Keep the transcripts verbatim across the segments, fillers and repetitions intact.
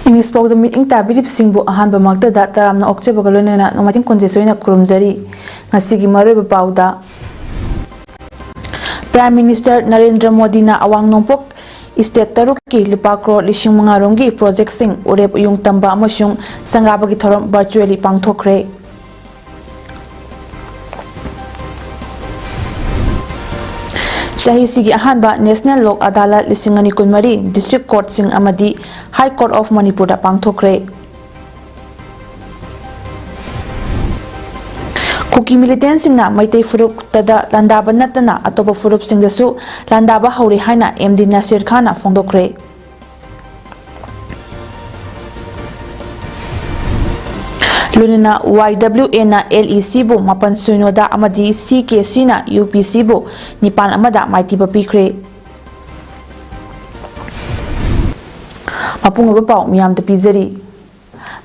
English ꯄꯥꯎꯗ ꯃꯤꯠꯌꯦꯡ ꯇꯥꯕꯤꯔꯤꯕꯁꯤꯡꯕꯨ ꯑꯍꯥꯟꯕꯃꯛꯇꯗ ꯇꯔꯥꯝꯅ ꯑꯣꯛꯆꯕꯒ ꯂꯣꯏꯅꯅ ꯅꯣꯡꯃꯥꯏꯊꯦꯝ ꯀꯨꯟꯖꯦꯁꯣꯏꯅ ꯈꯨꯔꯨꯝꯖꯔꯤ꯫ ꯉꯁꯤꯒꯤ ꯃꯔꯨꯑꯣꯏꯕ ꯄꯥꯎꯗ, Prime Minister ꯅꯔꯦꯟꯗ꯭ꯔ ꯃꯣꯗꯤꯅ ꯑꯋꯥꯡ ꯅꯣꯡꯄꯣꯛ state ꯇꯔꯨꯛꯀꯤ ꯂꯨꯄꯥ ꯀ꯭ꯔꯣꯔ ꯂꯤꯁꯤꯡ ꯃꯉꯥ ꯔꯣꯝꯒꯤ project ꯁꯤꯡ ꯎꯔꯦꯞ ꯎꯌꯨꯡ ꯇꯝꯕ ꯑꯃꯁꯨꯡ ꯁꯪꯒꯥꯕꯒꯤ ꯊꯧꯔꯝ virtually ꯄꯥꯡꯊꯣꯛꯈ꯭ꯔꯦ꯫ ꯆꯍꯤꯁꯤꯒꯤ ꯑꯍꯥꯟꯕ National ꯂꯣꯛ ꯑꯗꯥꯂꯠ ꯂꯤꯁꯤꯡ ꯑꯅꯤ ꯀꯨꯟꯃꯔꯤ District Court ꯁꯤꯡ ꯑꯃꯗꯤ High Court of ꯃꯅꯤꯄꯨꯔꯗ ꯄꯥꯡꯊꯣꯛꯈ꯭ꯔꯦ꯫ ꯀꯨꯀꯤ militant ꯁꯤꯡꯅ ꯃꯩꯇꯩ ꯐꯨꯔꯨꯞꯇꯗ ꯂꯥꯟꯗꯥꯕ ꯅꯠꯇꯅ ꯑꯇꯣꯞꯄ ꯐꯨꯔꯨꯞꯁꯤꯡꯗꯁꯨ ꯂꯥꯟꯗꯥꯕ ꯍꯧꯔꯦ ꯍꯥꯏꯅ M D ꯅꯁꯤꯔ ꯈꯥꯟꯅ ꯐꯣꯡꯗꯣꯛꯈ꯭ꯔꯦ꯫ ꯂꯣꯏꯅꯅ Y W A ꯅ L E C ꯕꯨ ꯃꯥꯄꯟ ꯁꯤꯅꯣꯗ ꯑꯃꯗꯤ C K C ꯅ U P C ꯕꯨ ꯅꯤꯄꯥꯟ ꯑꯃꯗ ꯃꯥꯏꯊꯤꯕ ꯄꯤꯈ꯭ꯔꯦ꯫ ꯃꯄꯨꯡ ꯑꯣꯏꯕ ꯄꯥꯎ ꯃꯤꯌꯥꯝꯗ ꯄꯤꯖꯔꯤ꯫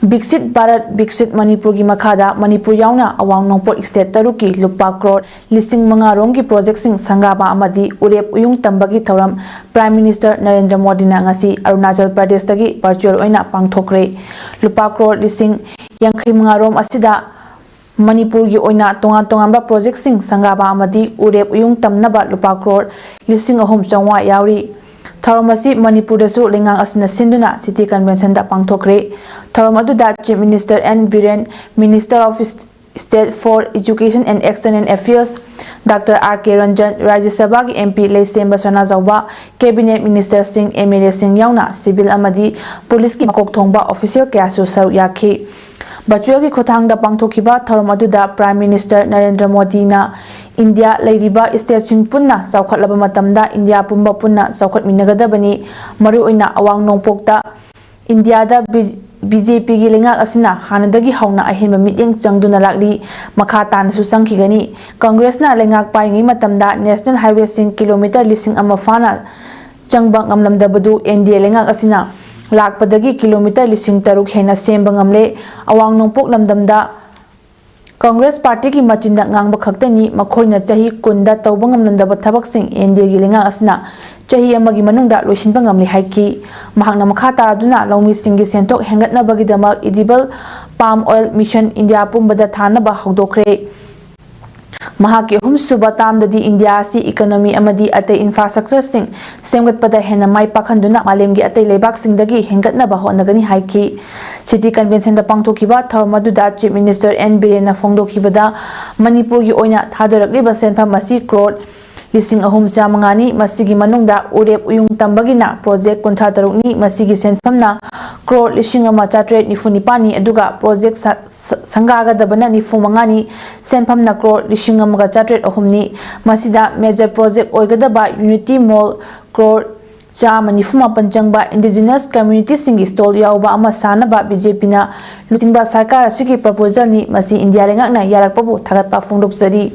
ꯕꯤꯛꯁꯤꯠ ꯚꯥꯔꯠ, ꯕꯤꯛꯁꯤꯠ ꯃꯅꯤꯄꯨꯔꯒꯤ ꯃꯈꯥꯗ ꯃꯅꯤꯄꯨꯔ ꯌꯥꯎꯅ ꯑꯋꯥꯡ ꯅꯣꯡꯄꯣꯛ state ꯇꯔꯨꯛꯀꯤ ꯂꯨꯄꯥ ꯀ꯭ꯔꯣꯔ ꯂꯤꯁꯤꯡ ꯃꯉꯥ ꯔꯣꯝꯒꯤ project ꯁꯤꯡ ꯁꯪꯒꯥꯕ ꯑꯃꯗꯤ ꯎꯔꯦꯞ ꯎꯌꯨꯡ ꯇꯝꯕꯒꯤ ꯊꯧꯔꯝ Prime Minister ꯅꯔꯦꯟꯗ꯭ꯔ ꯃꯣꯗꯤꯅ ꯉꯁꯤ ꯑꯔꯨꯅꯥꯆꯜ ꯄ꯭ꯔꯗꯦꯁꯇꯒꯤ virtual ꯑꯣꯏꯅ ꯄꯥꯡꯊꯣꯛꯈ꯭ꯔꯦ꯫ ꯂꯨꯄꯥ ꯀ꯭ꯔꯣꯔ ꯂꯤꯁꯤꯡ ꯌꯥꯡꯈꯩ ꯃꯉꯥ ꯔꯣꯝ ꯑꯁꯤꯗ ꯃꯅꯤꯄꯨꯔꯒꯤ ꯑꯣꯏꯅ ꯇꯣꯉꯥꯟ ꯇꯣꯉꯥꯟꯕ project ꯁꯤꯡ ꯁꯪꯒꯥꯕ ꯑꯃꯗꯤ ꯎꯔꯦꯞ ꯎꯌꯨꯡ ꯇꯝꯅꯕ ꯂꯨꯄꯥ ꯀ꯭ꯔꯣꯔ ꯂꯤꯁꯤꯡ ꯑꯍꯨꯝ ꯆꯥꯝꯃꯉꯥ ꯌꯥꯎꯔꯤ꯫ ꯊꯧꯔꯝ ꯑꯁꯤ ꯃꯅꯤꯄꯨꯔꯗꯁꯨ ꯂꯩꯉꯥꯛ ꯑꯁꯤꯅ ꯁꯤꯟꯗꯨꯅ City Convention ꯗ ꯄꯥꯡꯊꯣꯛꯈ꯭ꯔꯦ꯫ ꯊꯧꯔꯝ ꯑꯗꯨꯗ Chief Minister N Biren, Minister of State for Education and External Affairs, Doctor R K Ranjan, ꯔꯥꯖ꯭ꯌ ꯁꯚꯥꯒꯤ M P ꯂꯩꯁꯦꯝꯕ ꯁꯅꯥꯖꯥꯎꯕ, Cabinet Minister ꯁꯤꯡ, M L A ꯁꯤꯡ ꯌꯥꯎꯅ civil ꯑꯃꯗꯤ police ꯀꯤ ꯃꯀꯣꯛ ꯊꯣꯡꯕ official ꯀꯌꯥꯁꯨ ꯁꯔꯨꯛ ꯌꯥꯈꯤ꯫ Virtual ꯒꯤ ꯈꯨꯠꯊꯥꯡꯗ ꯄꯥꯡꯊꯣꯛꯈꯤꯕ ꯊꯧꯔꯝ ꯑꯗꯨꯗ Prime Minister ꯅꯔꯦꯟꯗ꯭ꯔ ꯃꯣꯗꯤꯅ ꯏꯟꯗꯤꯌꯥ ꯂꯩꯔꯤꯕ state ꯁꯤꯡ ꯄꯨꯟꯅ ꯆꯥꯎꯈꯠꯂꯕ ꯃꯇꯝꯗ ꯏꯟꯗꯤꯌꯥ ꯄꯨꯝꯕ ꯄꯨꯟꯅ ꯆꯥꯎꯈꯠꯃꯤꯟꯅꯒꯗꯕꯅꯤ, ꯃꯔꯨꯑꯣꯏꯅ ꯑꯋꯥꯡ ꯅꯣꯡꯄꯣꯛꯇ ꯏꯟꯗꯤꯌꯥꯗ ꯕꯤ-, B J P ꯒꯤ ꯂꯩꯉꯥꯛ ꯑꯁꯤꯅ ꯍꯥꯟꯅꯗꯒꯤ ꯍꯧꯅ ꯑꯍꯦꯟꯕ ꯃꯤꯠꯌꯦꯡ ꯆꯪꯗꯨꯅ ꯂꯥꯛꯂꯤ, ꯃꯈꯥ ꯇꯥꯅꯁꯨ ꯆꯪꯈꯤꯒꯅꯤ꯫ Congress ꯅ ꯂꯩꯉꯥꯛ ꯄꯥꯏꯔꯤꯉꯩ ꯃꯇꯝꯗ national highway ꯁꯤꯡ kilometre ꯂꯤꯁꯤꯡ ꯑꯃ ꯐꯥꯅ ꯆꯪꯕ ꯉꯝꯂꯝꯗꯕꯗꯨ N D A ꯂꯩꯉꯥꯛ ꯑꯁꯤꯅ ꯂꯥꯛꯄꯗꯒꯤ kilometre ꯂꯤꯁꯤꯡ ꯇꯔꯨꯛ ꯍꯦꯟꯅ ꯁꯦꯝꯕ ꯉꯝꯂꯦ꯫ ꯑꯋꯥꯡ ꯅꯣꯡꯄꯣꯛ ꯂꯝꯗꯝꯗ ꯀꯪꯒ꯭ꯔꯦꯁ ꯄꯥꯔꯇꯤꯒꯤ ꯃꯆꯤꯟꯗ ꯉꯥꯡꯕ ꯈꯛꯇꯅꯤ, ꯃꯈꯣꯏꯅ ꯆꯍꯤ ꯀꯨꯟꯗ ꯇꯧꯕ ꯉꯝꯂꯝꯗꯕ ꯊꯕꯛꯁꯤꯡ ꯑꯦꯟ ꯗꯤ ꯑꯦꯒꯤ ꯂꯩꯉꯥꯛ ꯑꯁꯤꯅ ꯆꯍꯤ ꯑꯃꯒꯤ ꯃꯅꯨꯡꯗ ꯂꯣꯏꯁꯤꯟꯕ ꯉꯝꯂꯦ ꯍꯥꯏꯈꯤ꯫ ꯃꯍꯥꯛꯅ ꯃꯈꯥ ꯇꯥꯗꯨꯅ ꯂꯧꯃꯤꯁꯤꯡꯒꯤ ꯁꯦꯟꯊꯣꯛ ꯍꯦꯟꯒꯠꯅꯕꯒꯤꯗꯃꯛ Edible Palm Oil Mission India ꯄꯨꯝꯕꯗ ꯊꯥꯅꯕ ꯍꯧꯗꯣꯛꯈ꯭ꯔꯦ꯫ ꯃꯍꯥꯛꯀꯤ ꯑꯍꯨꯝꯁꯨꯕ ꯇꯥꯝꯗꯗꯤ ꯏꯟꯗꯤꯌꯥ ꯑꯁꯤ ꯏꯀꯣꯅꯣꯃꯤ ꯑꯃꯗꯤ ꯑꯇꯩ ꯏꯟꯐ꯭ꯔꯥꯁ꯭ꯇ꯭ꯔꯛꯆꯔꯁꯤꯡ ꯁꯦꯝꯒꯠꯄꯗ ꯍꯦꯟꯅ ꯃꯥꯏ ꯄꯥꯛꯍꯟꯗꯨꯅ ꯃꯥꯂꯦꯝꯒꯤ ꯑꯇꯩ ꯂꯩꯕꯥꯛꯁꯤꯡꯗꯒꯤ ꯍꯦꯟꯒꯠꯅꯕ ꯍꯣꯠꯅꯒꯅꯤ ꯍꯥꯏꯈꯤ꯫ ꯁꯤꯇꯤ ꯀꯟꯚꯦꯟꯁꯟꯗ ꯄꯥꯡꯊꯣꯛꯈꯤꯕ ꯊꯧꯔꯝ ꯑꯗꯨꯗ ꯆꯤꯐ ꯃꯤꯅꯤꯁꯇꯔ ꯑꯦꯟ ꯕꯤꯔꯦꯟꯅ ꯐꯣꯡꯗꯣꯛꯈꯤꯕꯗ, ꯃꯅꯤꯄꯨꯔꯒꯤ ꯑꯣꯏꯅ ꯊꯥꯗꯔꯛꯂꯤꯕ ꯁꯦꯟꯐꯝ ꯑꯁꯤ ꯀ꯭ꯔꯣꯔ ꯂꯤꯁꯤꯡ ꯑꯍꯨꯝ ꯆꯥꯃꯉꯥꯅꯤ꯫ ꯃꯁꯤꯒꯤ ꯃꯅꯨꯡꯗ ꯎꯔꯦꯞ ꯎꯌꯨꯡ ꯇꯝꯕꯒꯤꯅ ꯄ꯭ꯔꯣꯖꯦꯛ ꯀꯨꯟꯊ꯭ꯔꯥ ꯇꯔꯨꯛꯅꯤ꯫ ꯃꯁꯤꯒꯤ ꯁꯦꯟꯐꯝꯅ ꯀ꯭ꯔꯣꯔ ꯂꯤꯁꯤꯡ ꯑꯃ ꯆꯥꯇ꯭ꯔꯦꯠ ꯅꯤꯐꯨ ꯅꯤꯄꯥꯟꯅꯤ, ꯑꯗꯨꯒ ꯄ꯭ꯔꯣꯖꯦꯛ ꯁ-, ꯁ-, ꯁꯪꯒꯥꯒꯗꯕꯅ ꯅꯤꯐꯨ ꯃꯉꯥꯅꯤ꯫ ꯁꯦꯟꯐꯝꯅ ꯀ꯭ꯔꯣꯔ ꯂꯤꯁꯤꯡ ꯑꯃꯒ ꯆꯥꯇ꯭ꯔꯦꯠ ꯑꯍꯨꯝꯅꯤ꯫ ꯃꯁꯤꯗ ꯃꯦꯖꯔ ꯄ꯭ꯔꯣꯖꯦꯛ ꯑꯣꯏꯒꯗꯕ ꯌꯨꯅꯤꯇꯤ ꯃꯣꯜ ꯀ꯭ꯔꯣꯔ ꯆꯥꯝꯃ ꯅꯤꯐꯨ ꯃꯥꯄꯟ ꯆꯪꯕ ꯏꯟꯗꯤꯖꯤꯅꯁ ꯀꯝꯃ꯭ꯌꯨꯅꯤꯇꯤꯁꯤꯡꯒꯤ ꯁ꯭ꯇꯣꯜ ꯌꯥꯎꯕ ꯑꯃ ꯁꯥꯅꯕ ꯕꯤ ꯖꯦ ꯄꯤꯅ ꯂꯨꯆꯤꯡꯕ ꯁꯔꯀꯥꯔ ꯑꯁꯤꯒꯤ ꯄ꯭ꯔꯄꯣꯖꯦꯜꯅꯤ꯫ ꯃꯁꯤ ꯏꯟꯗꯤꯌꯥ ꯂꯩꯉꯥꯛꯅ ꯌꯥꯔꯛꯄꯕꯨ ꯊꯥꯒꯠꯄ ꯐꯣꯡꯗꯣꯛꯆꯔꯤ꯫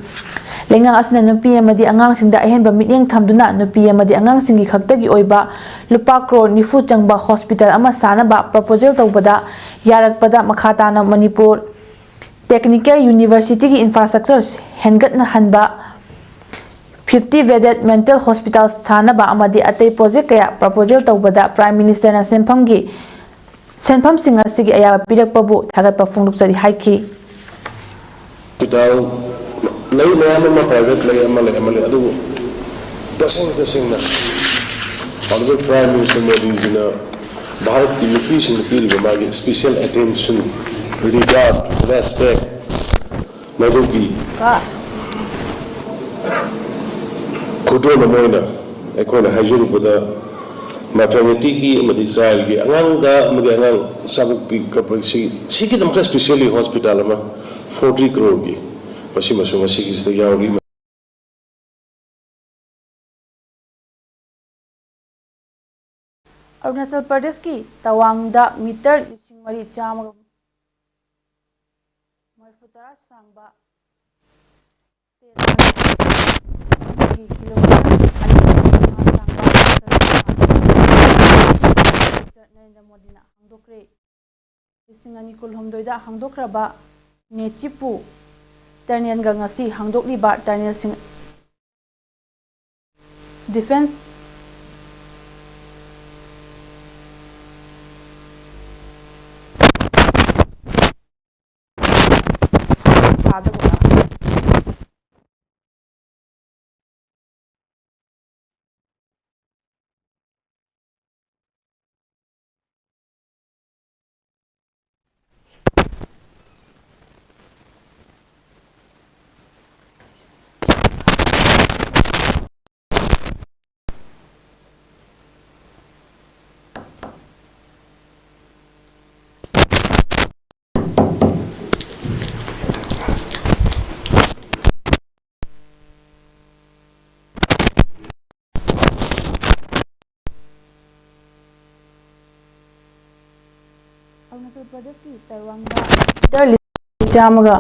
ꯂꯩꯉꯥꯛ ꯑꯁꯤꯅ ꯅꯨꯄꯤ ꯑꯃꯗꯤ ꯑꯉꯥꯡꯁꯤꯡꯗ ꯑꯍꯦꯟꯕ ꯃꯤꯠꯌꯦꯡ ꯊꯝꯗꯨꯅ ꯅꯨꯄꯤ ꯑꯃꯗꯤ ꯑꯉꯥꯡꯁꯤꯡꯒꯤ ꯈꯛꯇꯒꯤ ꯑꯣꯏꯕ ꯂꯨꯄꯥ ꯀ꯭ꯔꯣꯔ ꯅꯤꯐꯨ ꯆꯪꯕ ꯍꯣꯁꯄꯤꯇꯥꯜ ꯑꯃ ꯁꯥꯅꯕ ꯄ꯭ꯔꯄꯣꯖꯦꯜ ꯇꯧꯕꯗ ꯌꯥꯔꯛꯄꯗ ꯃꯈꯥ ꯇꯥꯅ ꯃꯅꯤꯄꯨꯔ ꯇꯦꯛꯅꯤꯀꯦꯜ ꯌꯨꯅꯤꯚꯔꯁꯤꯇꯤꯒꯤ ꯏꯟꯐ꯭ꯔꯥꯁ꯭ꯇ꯭ꯔꯛꯆꯔ ꯍꯦꯟꯒꯠꯍꯟꯕ, ꯐꯤꯐꯇꯤ ꯕꯦꯗꯦꯗ ꯃꯦꯟꯇꯦꯜ ꯍꯣꯁꯄꯤꯇꯥꯜ ꯁꯥꯅꯕ ꯑꯃꯗꯤ ꯑꯇꯩ ꯄ꯭ꯔꯣꯖꯦꯛ ꯀꯌꯥ ꯄ꯭ꯔꯄꯣꯖꯦꯜ ꯇꯧꯕꯗ ꯄ꯭ꯔꯥꯏꯝ ꯃꯤꯅꯤꯁꯇꯔꯅ ꯁꯦꯟꯐꯝꯒꯤ, ꯁꯦꯟꯐꯝꯁꯤꯡ ꯑꯁꯤꯒꯤ ꯑꯌꯥꯕ ꯄꯤꯔꯛꯄꯕꯨ ꯊꯥꯒꯠꯄ ꯐꯣꯡꯗꯣꯛꯆꯔꯤ ꯍꯥꯏꯈꯤ꯫ ꯍꯣꯁꯄꯤꯇꯥꯜ ꯂꯩ, ꯃꯌꯥꯝ ꯑꯃ ꯄ꯭ꯔꯥꯏꯚꯦꯠ ꯂꯩ, ꯑꯃ ꯂꯩ, ꯑꯃ ꯂꯩ, ꯑꯗꯨꯕꯨ ꯇꯁꯦꯡ ꯇꯁꯦꯡꯅ ꯑꯣꯅꯔꯦꯕꯜ ꯄ꯭ꯔꯥꯏꯝ ꯃꯤꯅꯤꯁꯇꯔ ꯃꯣꯗꯤꯖꯤꯅ ꯚꯥꯔꯠꯀꯤ ꯅꯨꯄꯤꯁꯤꯡꯗ ꯄꯤꯔꯤꯕ ꯃꯥꯒꯤ ꯁ꯭ꯄꯦꯁꯦꯜ ꯑꯦꯇꯦꯟꯁꯟ, ꯔꯤꯒꯥꯔꯗ, ꯔꯦꯁꯄꯦꯛ, ꯃꯗꯨꯒꯤ ꯈꯨꯗꯣꯜ ꯑꯃ ꯑꯣꯏꯅ ꯑꯩꯈꯣꯏꯅ ꯍꯥꯏꯖꯔꯨꯕꯗ, ꯃꯦꯇꯔꯅꯤꯇꯤꯒꯤ ꯑꯃꯗꯤ ꯆꯥꯏꯜꯒꯤ, ꯑꯉꯥꯡꯗ ꯑꯃꯗꯤ ꯑꯉꯥꯡ ꯆꯥꯕꯣꯛꯄꯤ ꯀꯞꯄꯁꯤ, ꯁꯤꯒꯤꯗꯃꯛꯇ ꯁ꯭ꯄꯦꯁꯦꯜꯂꯤ ꯍꯣꯁꯄꯤꯇꯥꯜ ꯑꯃ ꯐꯣꯔꯇꯤ ꯀ꯭ꯔꯣꯔꯒꯤ, ꯃꯁꯤꯃꯁꯨ ꯉꯁꯤꯒꯤꯁꯤꯗ ꯌꯥꯎꯔꯤ꯫ ꯑꯔꯨꯅꯥꯆꯜ ꯄ꯭ꯔꯗꯦꯁꯀꯤ ꯇꯋꯥꯡꯗ ꯃꯤꯇꯔ ꯂꯤꯁꯤꯡ ꯃꯔꯤ ꯆꯥꯝꯃꯒ ꯃꯔꯤꯐꯨ ꯇꯔꯥ ꯁꯥꯡꯕ ꯁꯦꯜ ꯑꯃꯒꯤ ꯀꯤꯂꯣꯃꯤꯇꯔ ꯑꯅꯤ ꯁꯥꯡꯕ ꯅꯔꯦꯟꯗ꯭ꯔ ꯃꯣꯗꯤꯅ ꯍꯥꯡꯗꯣꯛꯈ꯭ꯔꯦ꯫ ꯂꯤꯁꯤꯡ ꯑꯅꯤ ꯀꯨꯟꯍꯨꯝꯗꯣꯏꯗ ꯍꯥꯡꯗꯣꯛꯈ꯭ꯔꯕ ꯅꯦꯆꯤꯄꯨ ꯇꯔꯅꯦꯜꯒ ꯉꯁꯤ ꯍꯥꯡꯗꯣꯛꯂꯤꯕ ꯇꯔꯅꯦꯜꯁꯤꯡ ꯗꯤꯐꯦꯟꯁ ꯑꯔꯨꯅꯥꯆꯜ ꯄ꯭ꯔꯗꯦꯁꯀꯤ ꯇꯋꯥꯡꯗ ꯃꯤꯇꯔ ꯂꯤꯁꯤꯡ ꯆꯥꯝꯃꯒ,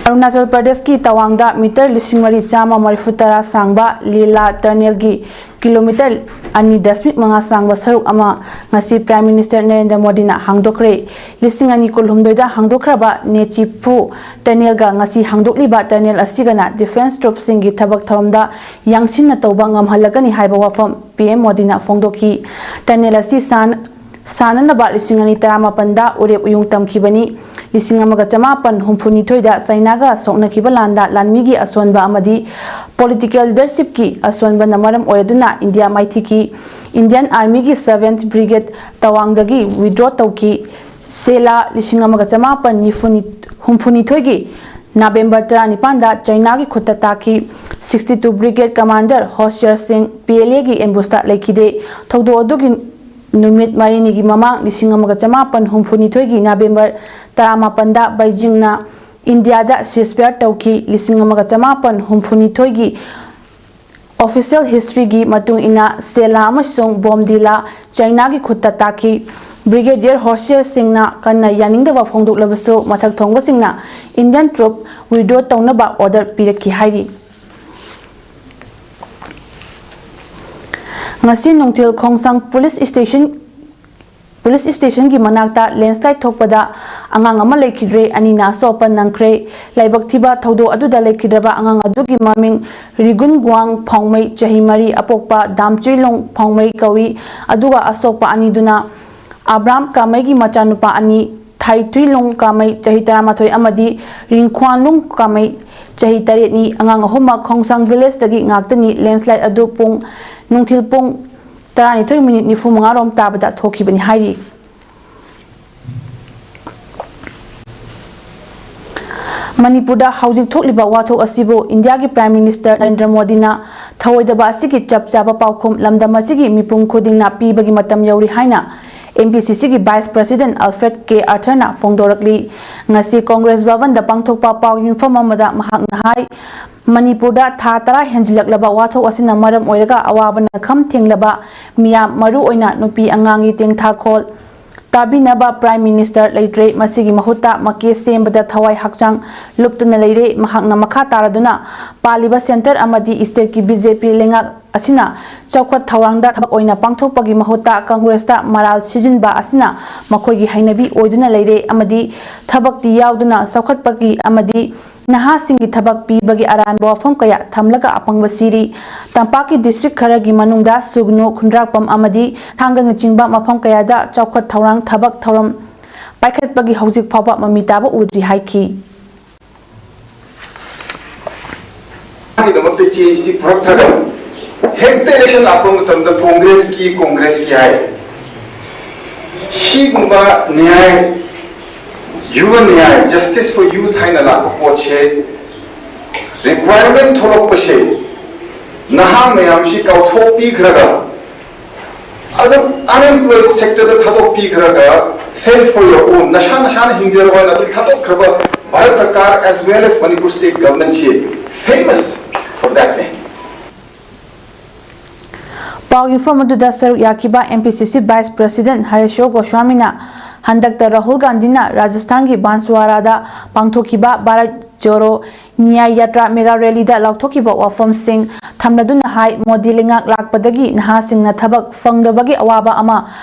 ꯑꯔꯨꯅꯥꯆꯜ ꯄ꯭ꯔꯗꯦꯁꯀꯤ ꯇꯋꯥꯡꯗ ꯃꯤꯇꯔ ꯂꯤꯁꯤꯡ ꯃꯔꯤ ꯆꯥꯝꯃ ꯃꯔꯤꯐꯨ ꯇꯔꯥ ꯁꯥꯡꯕ ꯂꯤꯂꯥ ꯇꯔꯅꯦꯜꯒꯤ ꯀꯤꯂꯣꯃꯤꯇꯔ ꯑꯅꯤ ꯗꯁꯃꯤꯛ ꯃꯉꯥ ꯁꯥꯡꯕ ꯁꯔꯨꯛ ꯑꯃ ꯉꯁꯤ Prime Minister ꯅꯔꯦꯟꯗ꯭ꯔ ꯃꯣꯗꯤꯅ ꯍꯥꯡꯗꯣꯛꯈ꯭ꯔꯦ꯫ ꯂꯤꯁꯤꯡ ꯑꯅꯤ ꯀꯨꯟꯍꯨꯝꯗꯣꯏꯗ ꯍꯥꯡꯗꯣꯛꯈ꯭ꯔꯕ ꯅꯦꯆꯤꯐꯨ ꯇꯅꯦꯜꯒ ꯉꯁꯤ ꯍꯥꯡꯗꯣꯛꯂꯤꯕ ꯇꯅꯦꯜ ꯑꯁꯤꯒꯅ ꯗꯤꯐꯦꯟꯁ ꯇ꯭ꯔꯨꯞꯁꯤꯡꯒꯤ ꯊꯕꯛ ꯊꯧꯔꯝꯗ ꯌꯥꯡꯁꯤꯟꯅ ꯇꯧꯕ ꯉꯝꯍꯜꯂꯒꯅꯤ ꯍꯥꯏꯕ ꯋꯥꯐꯝ P M ꯃꯣꯗꯤꯅ ꯐꯣꯡꯗꯣꯛꯈꯤ꯫ ꯇꯅꯦꯜ ꯑꯁꯤ ꯁꯥꯟ-, ꯁꯥꯟꯅꯅꯕ ꯂꯤꯁꯤꯡ ꯑꯅꯤ ꯇꯔꯥꯃꯥꯄꯟꯗ ꯎꯔꯦꯞ ꯎꯌꯨꯡ ꯇꯝꯈꯤꯕꯅꯤ꯫ ꯂꯤꯁꯤꯡ ꯑꯃꯒ ꯆꯃꯥꯄꯟ ꯍꯨꯝꯐꯨꯅꯤꯊꯣꯏꯗ ꯆꯥꯏꯅꯥꯒ ꯁꯣꯛꯅꯈꯤꯕ ꯂꯥꯟꯗ ꯂꯥꯟꯃꯤꯒꯤ ꯑꯁꯣꯟꯕ ꯑꯃꯗꯤ political leadership ꯀꯤ ꯑꯁꯣꯟꯕꯅ ꯃꯔꯝ ꯑꯣꯏꯔꯗꯨꯅ ꯏꯟꯗꯤꯌꯥ ꯃꯥꯏꯊꯤꯈꯤ꯫ Indian Army ꯒꯤ seventh Brigade ꯇꯋꯥꯡꯗꯒꯤ withdraw ꯇꯧꯈꯤ꯫ ꯁꯦꯂꯥ ꯂꯤꯁꯤꯡ ꯑꯃꯒ ꯆꯃꯥꯄꯟ ꯅꯤꯐꯨ, ꯍꯨꯝꯐꯨꯅꯤꯊꯣꯏꯒꯤ ꯅꯕꯦꯝꯕꯔ ꯇꯔꯥꯅꯤꯄꯥꯟꯗ ꯆꯥꯏꯅꯥꯒꯤ ꯈꯨꯠꯇ ꯇꯥꯈꯤ꯫ Sixty two Brigade Commander ꯍꯣꯁꯤꯌꯔ ꯁꯤꯡ P L A ꯒꯤ ambush ꯇ ꯂꯩꯈꯤꯗꯦ꯫ ꯊꯧꯗꯣꯛ ꯑꯗꯨꯒꯤ ꯅꯨꯃꯤꯠ ꯃꯔꯤꯅꯤꯒꯤ ꯃꯃꯥꯡ, ꯂꯤꯁꯤꯡ ꯑꯃꯒ ꯆꯃꯥꯄꯟ ꯍꯨꯝꯐꯨꯅꯤꯊꯣꯏꯒꯤ ꯅꯕꯦꯝꯕꯔ ꯇꯔꯥꯃꯥꯄꯟꯗ ꯕꯩꯖꯤꯡꯅ ꯏꯟꯗꯤꯌꯥꯗ ceasefire ꯇꯧꯈꯤ꯫ ꯂꯤꯁꯤꯡ ꯑꯃꯒ ꯆꯃꯥꯄꯟ ꯍꯨꯝꯐꯨꯅꯤꯊꯣꯏꯒꯤ official history ꯒꯤ ꯃꯇꯨꯡ ꯏꯟꯅ, ꯁꯦꯂꯥ ꯑꯃꯁꯨꯡ ꯕꯣꯝꯗꯤꯂꯥ ꯆꯥꯏꯅꯥꯒꯤ ꯈꯨꯠꯇ ꯇꯥꯈꯤ꯫ Brigadier ꯍꯣꯁꯤꯌꯔ ꯁꯤꯡꯅ ꯀꯟꯅ ꯌꯥꯅꯤꯡꯗꯕ ꯐꯣꯡꯗꯣꯛꯂꯕꯁꯨ, ꯃꯊꯛ ꯊꯣꯡꯕꯁꯤꯡꯅ Indian troop withdraw ꯇꯧꯅꯕ order ꯄꯤꯔꯛꯈꯤ ꯍꯥꯏꯔꯤ꯫ ꯉꯁꯤ ꯅꯨꯡꯊꯤꯜ ꯈꯣꯡꯁꯥꯡ police station ꯄꯨꯂꯤꯁ ꯁ꯭ꯇꯦꯁꯟꯒꯤ ꯃꯅꯥꯛꯇ ꯂꯦꯟꯁꯂꯥꯏꯗ ꯊꯣꯛꯄꯗ ꯑꯉꯥꯡ ꯑꯃ ꯂꯩꯈꯤꯗ꯭ꯔꯦ, ꯑꯅꯤꯅ ꯑꯁꯣꯛ ꯑꯄꯟ ꯅꯪꯈ꯭ꯔꯦ꯫ ꯂꯥꯏꯕꯛ ꯊꯤꯕ ꯊꯧꯗꯣꯛ ꯑꯗꯨꯗ ꯂꯩꯈꯤꯗ꯭ꯔꯕ ꯑꯉꯥꯡ ꯑꯗꯨꯒꯤ ꯃꯃꯤꯡ ꯔꯤꯒꯨꯟ ꯒ꯭ꯋꯥꯡ ꯐꯥꯎꯃꯩ, ꯆꯍꯤ ꯃꯔꯤ, ꯑꯄꯣꯛꯄ ꯗꯥꯝꯆꯨꯏꯂꯣꯡ ꯐꯥꯎꯃꯩ ꯀꯧꯏ꯫ ꯑꯗꯨꯒ ꯑꯁꯣꯛꯄ ꯑꯅꯤꯗꯨꯅ ꯑꯕ꯭ꯔꯥꯝ ꯀꯥꯃꯩꯒꯤ ꯃꯆꯥꯅꯨꯄꯥ ꯑꯅꯤ, ꯊꯥꯏꯊꯨꯏꯂꯣꯡ ꯀꯥꯃꯩ, ꯆꯍꯤ ꯇꯔꯥꯃꯥꯊꯣꯏ, ꯑꯃꯗꯤ ꯔꯤꯡꯈ꯭ꯋꯥꯟꯂꯨꯡ ꯀꯥꯃꯩ, ꯆꯍꯤ ꯇꯔꯦꯠꯅꯤ꯫ ꯑꯉꯥꯡ ꯑꯍꯨꯝꯃꯛ ꯈꯣꯡꯁꯥꯡ ꯚꯤꯂꯦꯖꯇꯒꯤ ꯉꯥꯛꯇꯅꯤ꯫ ꯂꯦꯟꯁꯂꯥꯏꯗ ꯑꯗꯨ ꯄꯨꯡ, ꯅꯨꯡꯊꯤꯜ ꯄꯨꯡ ꯇꯔꯥꯅꯤꯊꯣꯏ ꯃꯤꯅꯤꯠ ꯅꯤꯐꯨ ꯃꯉꯥ ꯔꯣꯝ ꯇꯥꯕꯗ ꯊꯣꯛꯈꯤꯕꯅꯤ ꯍꯥꯏꯔꯤ꯫ ꯃꯅꯤꯄꯨꯔꯗ ꯍꯧꯖꯤꯛ ꯊꯣꯛꯂꯤꯕ ꯋꯥꯊꯣꯛ ꯑꯁꯤꯕꯨ ꯏꯟꯗꯤꯌꯥꯒꯤ ꯄ꯭ꯔꯥꯏꯝ ꯃꯤꯅꯤꯁꯇꯔ ꯅꯔꯦꯟꯗ꯭ꯔ ꯃꯣꯗꯤꯅ ꯊꯧꯑꯣꯏꯗꯕ ꯑꯁꯤꯒꯤ ꯆꯞ ꯆꯥꯕ ꯄꯥꯎꯈꯨꯝ ꯂꯝꯗꯝ ꯑꯁꯤꯒꯤ ꯃꯤꯄꯨꯝ ꯈꯨꯗꯤꯡꯅ ꯄꯤꯕꯒꯤ ꯃꯇꯝ ꯌꯧꯔꯤ ꯍꯥꯏꯅ ꯑꯦꯝ ꯄꯤ ꯁꯤ ꯁꯤꯒꯤ ꯚꯥꯏꯁ ꯄ꯭ꯔꯁꯤꯗꯦꯟꯠ ꯑꯜꯐ꯭ꯔꯦꯗ ꯀꯦ ꯑꯥꯔꯊꯔꯅ ꯐꯣꯡꯗꯣꯔꯛꯂꯤ꯫ ꯉꯁꯤ ꯀꯣꯡꯒ꯭ꯔꯦꯁ ꯚꯕꯟꯗ ꯄꯥꯡꯊꯣꯛꯄ ꯄꯥꯎ ꯌꯨꯝꯐꯝ ꯑꯃꯗ ꯃꯍꯥꯛꯅ ꯍꯥꯏ, ꯃꯅꯤꯄꯨꯔꯗ ꯊꯥ ꯇꯔꯥ ꯍꯦꯟꯖꯤꯜꯂꯛꯂꯕ ꯋꯥꯊꯣꯛ ꯑꯁꯤꯅ ꯃꯔꯝ ꯑꯣꯏꯔꯒ ꯑꯋꯥꯕꯅ ꯈꯝ ꯊꯦꯡꯂꯕ ꯃꯤꯌꯥꯝ, ꯃꯔꯨꯑꯣꯏꯅ ꯅꯨꯄꯤ ꯑꯉꯥꯡꯒꯤ ꯇꯦꯡꯊꯥꯈꯣꯜ ꯇꯥꯕꯤꯅꯕ ꯄ꯭ꯔꯥꯏꯝ ꯃꯤꯅꯤꯁꯇꯔ ꯂꯩꯇ꯭ꯔꯦ꯫ ꯃꯁꯤꯒꯤ ꯃꯍꯨꯠꯇ ꯃꯀꯦ ꯁꯦꯝꯕꯗ ꯊꯋꯥꯏ ꯍꯛꯆꯥꯡ ꯂꯨꯞꯇꯨꯅ ꯂꯩꯔꯦ꯫ ꯃꯍꯥꯛꯅ ꯃꯈꯥ ꯇꯥꯔꯗꯨꯅ ꯄꯥꯜꯂꯤꯕ ꯁꯦꯟꯇꯔ ꯑꯃꯗꯤ ꯁ꯭ꯇꯦꯠꯀꯤ ꯕꯤ ꯖꯦ ꯄꯤ ꯂꯩꯉꯥꯛ ꯑꯁꯤꯅ ꯆꯥꯎꯈꯠ ꯊꯧꯔꯥꯡꯗ ꯊꯕꯛ ꯑꯣꯏꯅ ꯄꯥꯡꯊꯣꯛꯄꯒꯤ ꯃꯍꯨꯠꯇ ꯀꯪꯒ꯭ꯔꯦꯁꯇ ꯃꯔꯥꯜ ꯁꯤꯖꯤꯟꯕ ꯑꯁꯤꯅ ꯃꯈꯣꯏꯒꯤ ꯍꯩꯅꯕꯤ ꯑꯣꯏꯗꯨꯅ ꯂꯩꯔꯦ ꯑꯃꯗꯤ ꯊꯕꯛꯇꯤ ꯌꯥꯎꯗꯨꯅ ꯆꯥꯎꯈꯠꯄꯒꯤ ꯑꯃꯗꯤ ꯅꯍꯥꯁꯤꯡꯒꯤ ꯊꯕꯛ ꯄꯤꯕꯒꯤ ꯑꯔꯥꯟꯕ ꯋꯥꯐꯝ ꯀꯌꯥ ꯊꯝꯂꯒ ꯑꯄꯪꯕ ꯁꯤꯔꯤ꯫ ꯇꯝꯄꯥꯛꯀꯤ ꯗꯤꯁꯇ꯭ꯔꯤꯛ ꯈꯔꯒꯤ ꯃꯅꯨꯡꯗ ꯁꯨꯒꯅꯨ, ꯈꯨꯟꯗ꯭ꯔꯥꯛꯄꯝ ꯑꯃꯗꯤ ꯊꯥꯡꯒꯅꯆꯤꯡꯕ ꯃꯐꯝ ꯀꯌꯥꯗ ꯆꯥꯎꯈꯠ ꯊꯧꯔꯥꯡ ꯊꯕꯛ ꯊꯧꯔꯝ ꯄꯥꯏꯈꯠꯄꯒꯤ ꯍꯧꯖꯤꯛ ꯐꯥꯎꯕ ꯃꯃꯤ ꯇꯥꯕ ꯎꯗ꯭ꯔꯤ ꯍꯥꯏꯈꯤ꯫ ꯃꯥꯒꯤꯗꯃꯛꯇ ꯆꯦꯟꯖꯇꯤ ꯄꯨꯔꯛꯇ꯭ꯔꯒ ꯍꯦꯛꯇ ꯏꯂꯦꯛꯁꯟ ꯂꯥꯛꯄ ꯃꯇꯝꯗ ꯀꯣꯡꯒ꯭ꯔꯦꯁꯀꯤ, ꯀꯣꯡꯒ꯭ꯔꯦꯁꯀꯤ ꯍꯥꯏ꯫ ꯁꯤꯒꯨꯝꯕ ꯅ꯭ꯌꯥꯏ, ꯌꯨꯕ ꯅ꯭ꯌꯥꯏ, justice for youth ꯍꯥꯏꯅ ꯂꯥꯛꯄ ꯄꯣꯠꯁꯦ, ꯔꯤꯀ꯭ꯋꯥꯏꯔꯃꯦꯟ ꯊꯣꯛꯂꯛꯄꯁꯦ ꯅꯍꯥ ꯃꯌꯥꯝꯁꯤ ꯀꯥꯎꯊꯣꯛꯄꯤꯈ꯭ꯔꯒ ꯑꯗꯨꯝ ꯑꯟꯑꯦꯝꯄ꯭ꯂꯣꯏꯗ ꯁꯦꯛꯇꯔꯗ ꯊꯥꯗꯣꯛꯄꯤꯈ꯭ꯔꯒ fend for your own, ꯅꯁꯥ ꯅꯁꯥꯅ ꯍꯤꯡꯖꯔꯣ ꯍꯥꯏꯅ ꯑꯗꯨꯝ ꯊꯥꯗꯣꯛꯈ꯭ꯔꯕ ꯚꯥꯔꯠ ꯁꯔꯀꯥꯔ as well as Manipur state ꯒꯚꯔꯟꯃꯦꯟꯠꯁꯤ famous for that ꯅꯤ꯫ ꯄꯥꯎ ꯌꯨꯝꯐꯝ ꯑꯗꯨꯗ ꯁꯔꯨꯛ ꯌꯥꯈꯤꯕ ꯑꯦꯝ ꯄꯤ ꯁꯤ ꯁꯤ ꯚꯥꯏꯁ ꯄ꯭ꯔꯁꯤꯗꯦꯟꯠ ꯍꯔꯦꯁꯣꯔ ꯒꯣꯁ꯭ꯋꯥꯃꯤꯅ ꯍꯟꯗꯛꯇ ꯔꯥꯍꯨꯜ ꯒꯥꯟꯙꯤꯅ ꯔꯥꯖꯁꯊꯥꯟꯒꯤ ꯕꯥꯟꯁꯋꯥꯔꯥꯗ ꯄꯥꯡꯊꯣꯛꯈꯤꯕ ꯚꯥꯔꯠ ꯖꯣꯔꯣ ꯅ꯭ꯌꯥꯌ ꯌꯥꯇ꯭ꯔꯥ ꯃꯦꯒꯥ ꯔꯦꯂꯤꯗ ꯂꯥꯎꯊꯣꯛꯈꯤꯕ ꯋꯥꯐꯝꯁꯤꯡ ꯊꯝꯂꯗꯨꯅ ꯍꯥꯏ, ꯃꯣꯗꯤ ꯂꯩꯉꯥꯛ ꯂꯥꯛꯄꯗꯒꯤ ꯅꯍꯥꯁꯤꯡꯅ ꯊꯕꯛ ꯐꯪꯗꯕꯒꯤ ꯑꯋꯥꯕ ꯑꯃ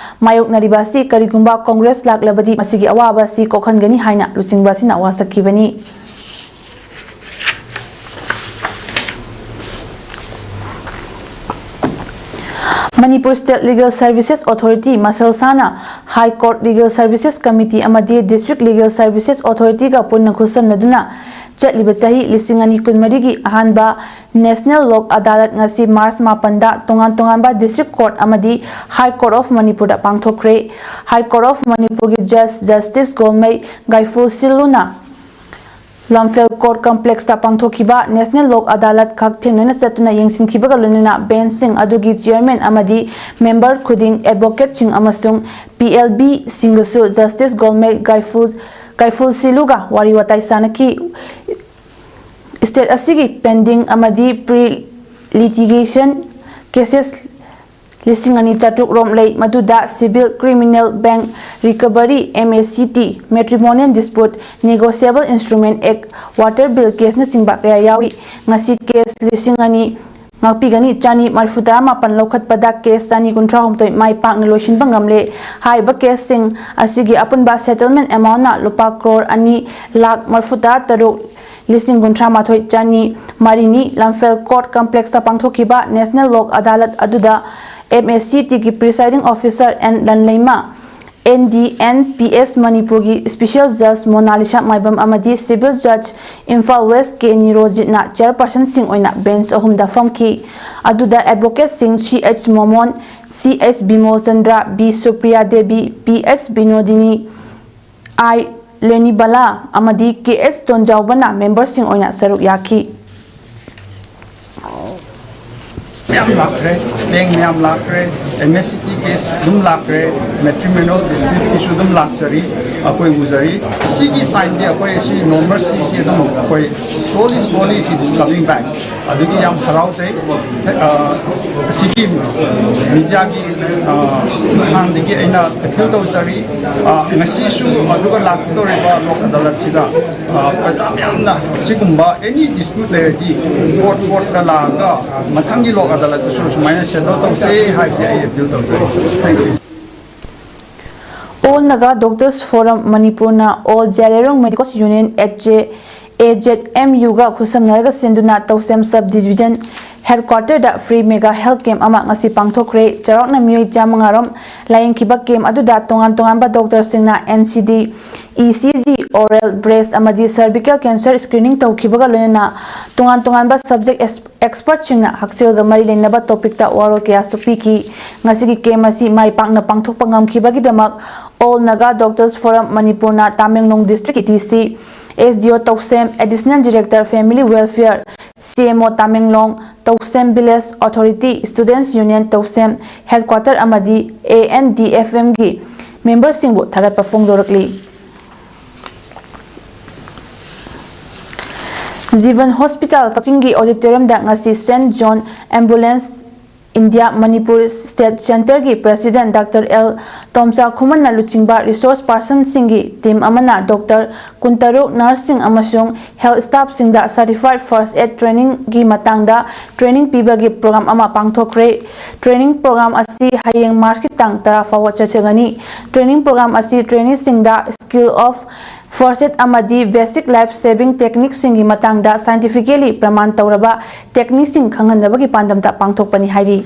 ꯃꯥꯌꯣꯛꯅꯔꯤꯕ ꯑꯁꯤ ꯀꯔꯤꯒꯨꯝꯕ ꯀꯣꯡꯒ꯭ꯔꯦꯁ ꯂꯥꯛꯂꯕꯗꯤ ꯃꯁꯤꯒꯤ ꯑꯋꯥꯕ ꯑꯁꯤ ꯀꯣꯛꯍꯟꯒꯅꯤ ꯍꯥꯏꯅ ꯂꯨꯆꯤꯡꯕ ꯑꯁꯤꯅ ꯋꯥꯁꯛꯈꯤꯕꯅꯤ꯫ Manipur state legal services authority, ꯃꯁꯜꯁꯥꯅ high court legal services committee ꯑꯃꯗꯤ ꯗꯤꯁꯇ꯭ꯔꯤꯛ ꯂꯤꯒꯦꯜ ꯁꯔꯚꯤꯁꯦꯁ ꯑꯣꯊꯣꯔꯤꯇꯤꯒ ꯄꯨꯟꯅ ꯈꯨꯠꯁꯝꯅꯗꯨꯅ ꯆꯠꯂꯤꯕ ꯆꯍꯤ ꯂꯤꯁꯤꯡ ꯑꯅꯤ ꯀꯨꯟꯃꯔꯤꯒꯤ ꯑꯍꯥꯟꯕ ꯅꯦꯁꯅꯦꯜ ꯂꯣꯛ ꯑꯗꯥꯂꯠ ꯉꯁꯤ ꯃꯥꯔꯆ ꯃꯥꯄꯟꯗ ꯇꯣꯉꯥꯟ ꯇꯣꯉꯥꯟꯕ ꯗꯤꯁꯇ꯭ꯔꯤꯛ ꯀꯣꯔꯠ ꯑꯃꯗꯤ ꯍꯥꯏ ꯀꯣꯔꯠ ꯑꯣꯐ ꯃꯅꯤꯄꯨꯔꯗ ꯄꯥꯡꯊꯣꯛꯈ꯭ꯔꯦ꯫ ꯍꯥꯏ ꯀꯣꯔꯠ ꯑꯣꯐ ꯃꯅꯤꯄꯨꯔꯒꯤ ꯖꯁ ꯖꯁꯇꯤꯁ ꯒꯣꯜꯃꯩ ꯒꯥꯏꯐꯨ ꯁꯤꯜꯂꯨꯅ ꯂꯝꯐꯦꯜ ꯀꯣꯔꯠ ꯀꯝꯄ꯭ꯂꯦꯛꯁꯇ ꯄꯥꯡꯊꯣꯛꯈꯤꯕ ꯅꯦꯁꯅꯦꯜ ꯂꯣꯛ ꯑꯗꯥꯂꯠ ꯈꯛ ꯊꯦꯡꯅꯅ ꯆꯠꯇꯨꯅ ꯌꯦꯡꯁꯤꯟꯈꯤꯕꯒ ꯂꯣꯏꯅꯅ ꯕꯦꯟꯆꯁꯤꯡ ꯑꯗꯨꯒꯤ ꯆꯤꯌꯔꯃꯦꯟ ꯑꯃꯗꯤ ꯃꯦꯝꯕꯔ ꯈꯨꯗꯤꯡ ꯑꯦꯗꯚꯣꯀꯦꯠꯁꯤꯡ ꯑꯃꯁꯨꯡ ꯄꯤ ꯑꯦꯜ ꯕꯤꯁꯤꯡꯒꯁꯨ ꯖꯁꯇꯤꯁ ꯒꯣꯜꯃꯩ ꯒꯥꯏꯐꯨ ꯒꯥꯏꯐꯨ ꯁꯤꯂꯨꯒ ꯋꯥꯔꯤ ꯋꯥꯇꯥꯏ ꯁꯥꯟꯅꯈꯤ꯫ ꯁ꯭ꯇꯦꯠ ꯑꯁꯤꯒꯤ ꯄꯦꯟꯗꯤꯡ ꯑꯃꯗꯤ ꯄ꯭ꯔꯤ ꯂꯤꯇꯤꯒꯦꯁꯟ ꯀꯦꯁꯦꯁ ꯂꯤꯁꯤꯡ ꯑꯅꯤ ꯆꯥꯇ꯭ꯔꯨꯛ ꯔꯣꯝ ꯂꯩ, ꯃꯗꯨꯗ civil, criminal, bank recovery, M A C T, matrimonial dispute, negotiable instrument act, water bill case ꯅꯆꯤꯡꯕ ꯀꯌꯥ ꯌꯥꯎꯔꯤ꯫ ꯉꯁꯤ ꯀꯦꯁ ꯂꯤꯁꯤꯡ ꯑꯅꯤ ꯉꯥꯛꯄꯤꯒꯅꯤ ꯆꯅꯤ ꯃꯔꯤꯐꯨ ꯇꯔꯥ ꯃꯥꯄꯟ ꯂꯧꯈꯠꯄꯗ ꯀꯦꯁ ꯆꯅꯤ ꯀꯨꯟꯊ꯭ꯔꯥ ꯍꯨꯝꯗꯣꯏ ꯃꯥꯏ ꯄꯥꯛꯅ ꯂꯣꯏꯁꯤꯟꯕ ꯉꯝꯂꯦ꯫ ꯍꯥꯏꯔꯤꯕ ꯀꯦꯁꯁꯤꯡ ꯑꯁꯤꯒꯤ ꯑꯄꯨꯟꯕ settlement amount ꯅ ꯂꯨꯄꯥ ꯀ꯭ꯔꯣꯔ ꯑꯅꯤ ꯂꯥꯈ ꯃꯔꯤꯐꯨ ꯇꯔꯥ ꯇꯔꯨꯛ ꯂꯤꯁꯤꯡ ꯀꯨꯟꯊ꯭ꯔꯥ ꯃꯥꯊꯣꯏ ꯆꯅꯤ ꯃꯔꯤꯅꯤ꯫ ꯂꯝꯐꯦꯜ ꯀꯣꯔꯠ ꯀꯝꯄ꯭ꯂꯦꯛꯁꯇ ꯄꯥꯡꯊꯣꯛꯈꯤꯕ ꯅꯦꯁꯅꯦꯜ ꯂꯣꯛ ꯑꯗꯥꯂꯠ ꯑꯗꯨꯗ M A C T ꯒꯤ presiding officer N ꯂꯟꯂꯩꯃ, N D N P S ꯃꯅꯤꯄꯨꯔꯒꯤ special judge ꯃꯣꯅꯥꯂꯤꯁꯥ ꯃꯥꯏꯕꯝ ꯑꯃꯗꯤ civil judge ꯏꯝꯐꯥꯜ ꯋꯦꯁ ꯀꯦ ꯅꯤꯔꯣꯖꯤꯠꯅ ꯆꯤꯌꯔꯄꯔꯁꯟꯁꯤꯡ ꯑꯣꯏꯅ ꯕꯦꯟꯆ ꯑꯍꯨꯝꯗ ꯐꯝꯈꯤ꯫ ꯑꯗꯨꯗ ꯑꯦꯗꯚꯣꯀꯦꯠꯁꯤꯡ ꯁꯤ H Momon, C H Bimol Chandra, B Supriya Devi, P H Binodini, I Lenibala ꯑꯃꯗꯤ ꯀꯦ ꯑꯦꯁ ꯇꯣꯟꯖꯥꯎꯕꯅ ꯃꯦꯝꯕꯔꯁꯤꯡ ꯑꯣꯏꯅ ꯁꯔꯨꯛ ꯌꯥꯈꯤ꯫ ꯃꯌꯥꯝ ꯂꯥꯛꯈ꯭ꯔꯦ, ꯕꯦꯡ ꯃꯌꯥꯝ ꯂꯥꯛꯈ꯭ꯔꯦ, M A C T case ꯑꯗꯨꯝ ꯂꯥꯛꯈ꯭ꯔꯦ, matrimonial dispute ꯀꯤꯁꯨ ꯑꯗꯨꯝ ꯂꯥꯛꯆꯔꯤ, ꯑꯩꯈꯣꯏ ꯎꯖꯔꯤ꯫ ꯁꯤꯒꯤ ꯁꯥꯏꯟꯗꯤ ꯑꯩꯈꯣꯏ ꯁꯤ ꯅꯣꯔꯃꯜ ꯁꯤꯁꯤ ꯑꯗꯨꯝ ꯑꯩꯈꯣꯏ slowly slowly it's coming back꯫ ꯑꯗꯨꯒꯤ ꯌꯥꯝ ꯍꯔꯥꯎꯖꯩ꯫ ꯑ, ꯑꯁꯤꯒꯤ ꯃꯤꯗꯤꯌꯥꯒꯤ, ꯑ, ꯈꯨꯠꯊꯥꯡꯗꯒꯤ ꯑꯩꯅ ꯑꯄꯤꯜ ꯇꯧꯖꯔꯤ꯫ ꯑ, ꯉꯁꯤꯁꯨ ꯑꯗꯨꯒ ꯂꯥꯛꯀꯗꯧꯔꯤꯕ ꯂꯣꯛ ꯑꯗꯥꯂꯠꯁꯤꯗ, ꯑ, ꯄ꯭ꯔꯖꯥ ꯃꯌꯥꯝꯅ ꯑꯁꯤꯒꯨꯝꯕ ꯑꯦꯅꯤ ꯗꯤꯁꯄ꯭ꯌꯨꯠ ꯂꯩꯔꯗꯤ ꯀꯣꯔꯠ ꯀꯣꯔꯠꯇ ꯂꯥꯛꯑꯒ ꯃꯊꯪꯒꯤ ꯂꯣꯛ ꯑꯗꯥꯂꯠꯇꯁꯨ ꯁꯨꯃꯥꯏꯅ ꯁꯦꯇꯜ ꯇꯧꯁꯦ ꯍꯥꯏꯕꯁꯦ ꯑꯩ ꯑꯄꯤꯜ ꯇꯧꯖꯔꯤ꯫ Thank you. All Naga Doctors Forum ꯃꯅꯤꯄꯨꯔꯅ All Jailerong Medicos Union, ꯑꯦ ꯖꯦ ꯑꯦꯝ ꯌꯨꯒ ꯈꯨꯠꯁꯝꯅꯔꯒ ꯁꯤꯟꯗꯨꯅ ꯇꯧꯁꯦꯝ Sub Division Headquarter ꯗ free mega health camp ꯑꯃ ꯉꯁꯤ ꯄꯥꯡꯊꯣꯛꯈ꯭ꯔꯦ꯫ ꯆꯥꯎꯔꯥꯛꯅ ꯃꯤꯑꯣꯏ ꯆꯥꯝꯃꯉꯥ ꯔꯣꯝ ꯂꯥꯌꯦꯡꯈꯤꯕ camp ꯑꯗꯨꯗ ꯇꯣꯉꯥꯟ ꯇꯣꯉꯥꯟꯕ doctor ꯁꯤꯡꯅ N C D, E C G, oral, breast ꯑꯃꯗꯤ cervical cancer screening ꯇꯧꯈꯤꯕꯒ ꯂꯣꯏꯅꯅ ꯇꯣꯉꯥꯟ ꯇꯣꯉꯥꯟꯕ subject expert ꯁꯤꯡꯅ ꯍꯛꯁꯦꯜꯒ ꯃꯔꯤ ꯂꯩꯅꯕ topic ꯇ ꯋꯥꯔꯣꯜ ꯀꯌꯥꯁꯨ ꯄꯤꯈꯤ꯫ ꯉꯁꯤꯒꯤ camp ꯑꯁꯤ ꯃꯥꯏ ꯄꯥꯛꯅ ꯄꯥꯡꯊꯣꯛꯄ ꯉꯝꯈꯤꯕꯒꯤꯗꯃꯛ All Naga Doctors Forum ꯃꯅꯤꯄꯨꯔꯅ ꯇꯥꯃꯦꯡꯂꯣꯡ district ꯀꯤ D C, S D O ꯇꯧꯁꯦꯝ, Additional Director Family Welfare, C M O Tamenglong, ꯇꯧꯁꯦꯝ Village Authority, Students Union ꯇꯧꯁꯦꯝ Headquarter ꯑꯃꯗꯤ A N D F M ꯒꯤ member ꯁꯤꯡꯕꯨ ꯊꯥꯒꯠꯄ ꯐꯣꯡꯗꯣꯔꯛꯂꯤ꯫ ꯖꯤꯕꯟ Hospital ꯀꯛꯆꯤꯡꯒꯤ auditorium ꯗ ꯉꯁꯤ Saint John Ambulance India Manipur State Centre ꯒꯤ President Doctor L ꯇꯣꯝꯆꯥ ꯈꯨꯃꯟꯅ ꯂꯨꯆꯤꯡꯕ resource person ꯁꯤꯡꯒꯤ team ꯑꯃꯅ doctor ꯀꯨꯟꯇꯔꯨꯛ, nurse ꯁꯤꯡ ꯑꯃꯁꯨꯡ health staff ꯁꯤꯡꯗ certified first aid training ꯒꯤ ꯃꯇꯥꯡꯗ training ꯄꯤꯕꯒꯤ program ꯑꯃ ꯄꯥꯡꯊꯣꯛꯈ꯭ꯔꯦ꯫ Training program ꯑꯁꯤ ꯍꯌꯦꯡ March ꯀꯤ ꯇꯥꯡ ꯇꯔꯥ ꯐꯥꯎꯕ ꯆꯠꯊꯒꯅꯤ꯫ Training program ꯑꯁꯤ trainee ꯁꯤꯡꯗ skill of first aid ꯑꯃꯗꯤ basic life saving technique ꯁꯤꯡꯒꯤ ꯃꯇꯥꯡꯗ scientifically ꯄ꯭ꯔꯃꯥꯟ ꯇꯧꯔꯕ technique ꯁꯤꯡ ꯈꯪꯍꯟꯅꯕꯒꯤ ꯄꯥꯟꯗꯝꯗ ꯄꯥꯡꯊꯣꯛꯄꯅꯤ ꯍꯥꯏꯔꯤ꯫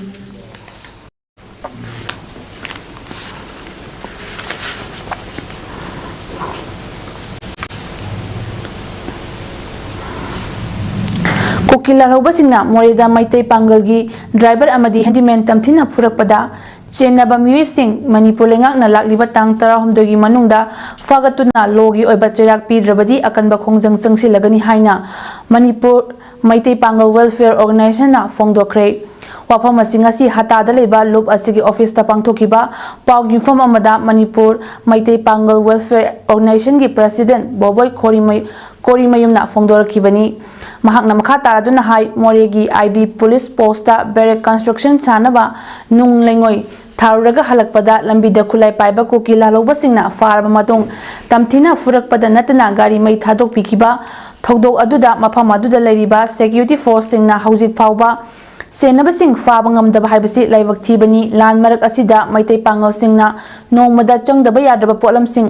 ꯀꯨꯀꯤ ꯂꯥꯜꯍꯧꯕꯁꯤꯡꯅ ꯃꯣꯔꯦꯗ ꯃꯩꯇꯩ ꯄꯥꯡꯒꯜꯒꯤ driver ꯑꯃꯗꯤ handyman ꯇꯝꯊꯤꯅ ꯐꯨꯔꯛꯄꯗ ꯆꯦꯟꯅꯕ ꯃꯤꯑꯣꯏꯁꯤꯡ ꯃꯅꯤꯄꯨꯔ ꯂꯩꯉꯥꯛꯅ ꯂꯥꯛꯂꯤꯕ ꯇꯥꯡ ꯇꯔꯥꯍꯨꯝꯗꯣꯏꯒꯤ ꯃꯅꯨꯡꯗ ꯐꯥꯒꯠꯇꯨꯅ ꯂꯣꯒꯤ ꯑꯣꯏꯕ ꯆꯩꯔꯥꯛ ꯄꯤꯗ꯭ꯔꯕꯗꯤ ꯑꯀꯟꯕ ꯈꯣꯡꯖꯪ ꯆꯪꯁꯤꯜꯂꯒꯅꯤ ꯍꯥꯏꯅ ꯃꯅꯤꯄꯨꯔ ꯃꯩꯇꯩ ꯄꯥꯡꯒꯜ Welfare Organization ꯅ ꯐꯣꯡꯗꯣꯛꯈ꯭ꯔꯦ꯫ ꯋꯥꯐꯝ ꯑꯁꯤ ꯉꯁꯤ ꯍꯇꯥꯗ ꯂꯩꯕ ꯂꯨꯞ ꯑꯁꯤꯒꯤ office ꯇ ꯄꯥꯡꯊꯣꯛꯈꯤꯕ ꯄꯥꯎ ꯌꯨꯝꯐꯝ ꯑꯃꯗ ꯃꯅꯤꯄꯨꯔ ꯃꯩꯇꯩ ꯄꯥꯡꯒꯜ Welfare Organization ꯒꯤ President ꯕꯣꯕꯣꯏ ꯈꯣꯔꯤꯃꯩ ꯄꯣꯔꯤꯃꯌꯨꯝꯅ ꯐꯣꯡꯗꯣꯔꯛꯈꯤꯕꯅꯤ꯫ ꯃꯍꯥꯛꯅ ꯃꯈꯥ ꯇꯥꯔꯗꯨꯅ ꯍꯥꯏ, ꯃꯣꯔꯦꯒꯤ ꯑꯥꯏ ꯕꯤ ꯄꯨꯂꯤꯁ ꯄꯣꯁꯇ ꯕꯦꯔꯦꯛ ꯀꯟꯁꯇ꯭ꯔꯛꯁꯟ ꯁꯥꯅꯕ ꯅꯨꯡ ꯂꯩꯉꯣꯏ ꯊꯥꯔꯨꯔꯒ ꯍꯜꯂꯛꯄꯗ ꯂꯝꯕꯤꯗ ꯈꯨꯠꯂꯥꯏ ꯄꯥꯏꯕ ꯀꯨꯀꯤ ꯂꯥꯜꯍꯧꯕꯁꯤꯡꯅ ꯐꯥꯔꯕ ꯃꯇꯨꯡ ꯇꯝꯊꯤꯅ ꯐꯨꯔꯛꯄꯗ ꯅꯠꯇꯅ ꯒꯥꯔꯤ ꯃꯩ ꯊꯥꯗꯣꯛꯄꯤꯈꯤꯕ ꯊꯧꯗꯣꯛ ꯑꯗꯨꯗ ꯃꯐꯝ ꯑꯗꯨꯗ ꯂꯩꯔꯤꯕ ꯁꯦꯀ꯭ꯌꯨꯔꯤꯇꯤ ꯐꯣꯔꯁꯁꯤꯡꯅ ꯍꯧꯖꯤꯛ ꯐꯥꯎꯕ ꯁꯦꯟꯅꯕꯁꯤꯡ ꯐꯥꯕ ꯉꯝꯗꯕ ꯍꯥꯏꯕꯁꯤ ꯂꯥꯏꯕꯛ ꯊꯤꯕꯅꯤ꯫ ꯂꯥꯟ ꯃꯔꯛ ꯑꯁꯤꯗ ꯃꯩꯇꯩ ꯄꯥꯉꯜꯁꯤꯡꯅ ꯅꯣꯡꯃꯗ ꯆꯪꯗꯕ ꯌꯥꯗ꯭ꯔꯕ ꯄꯣꯠꯂꯝꯁꯤꯡ,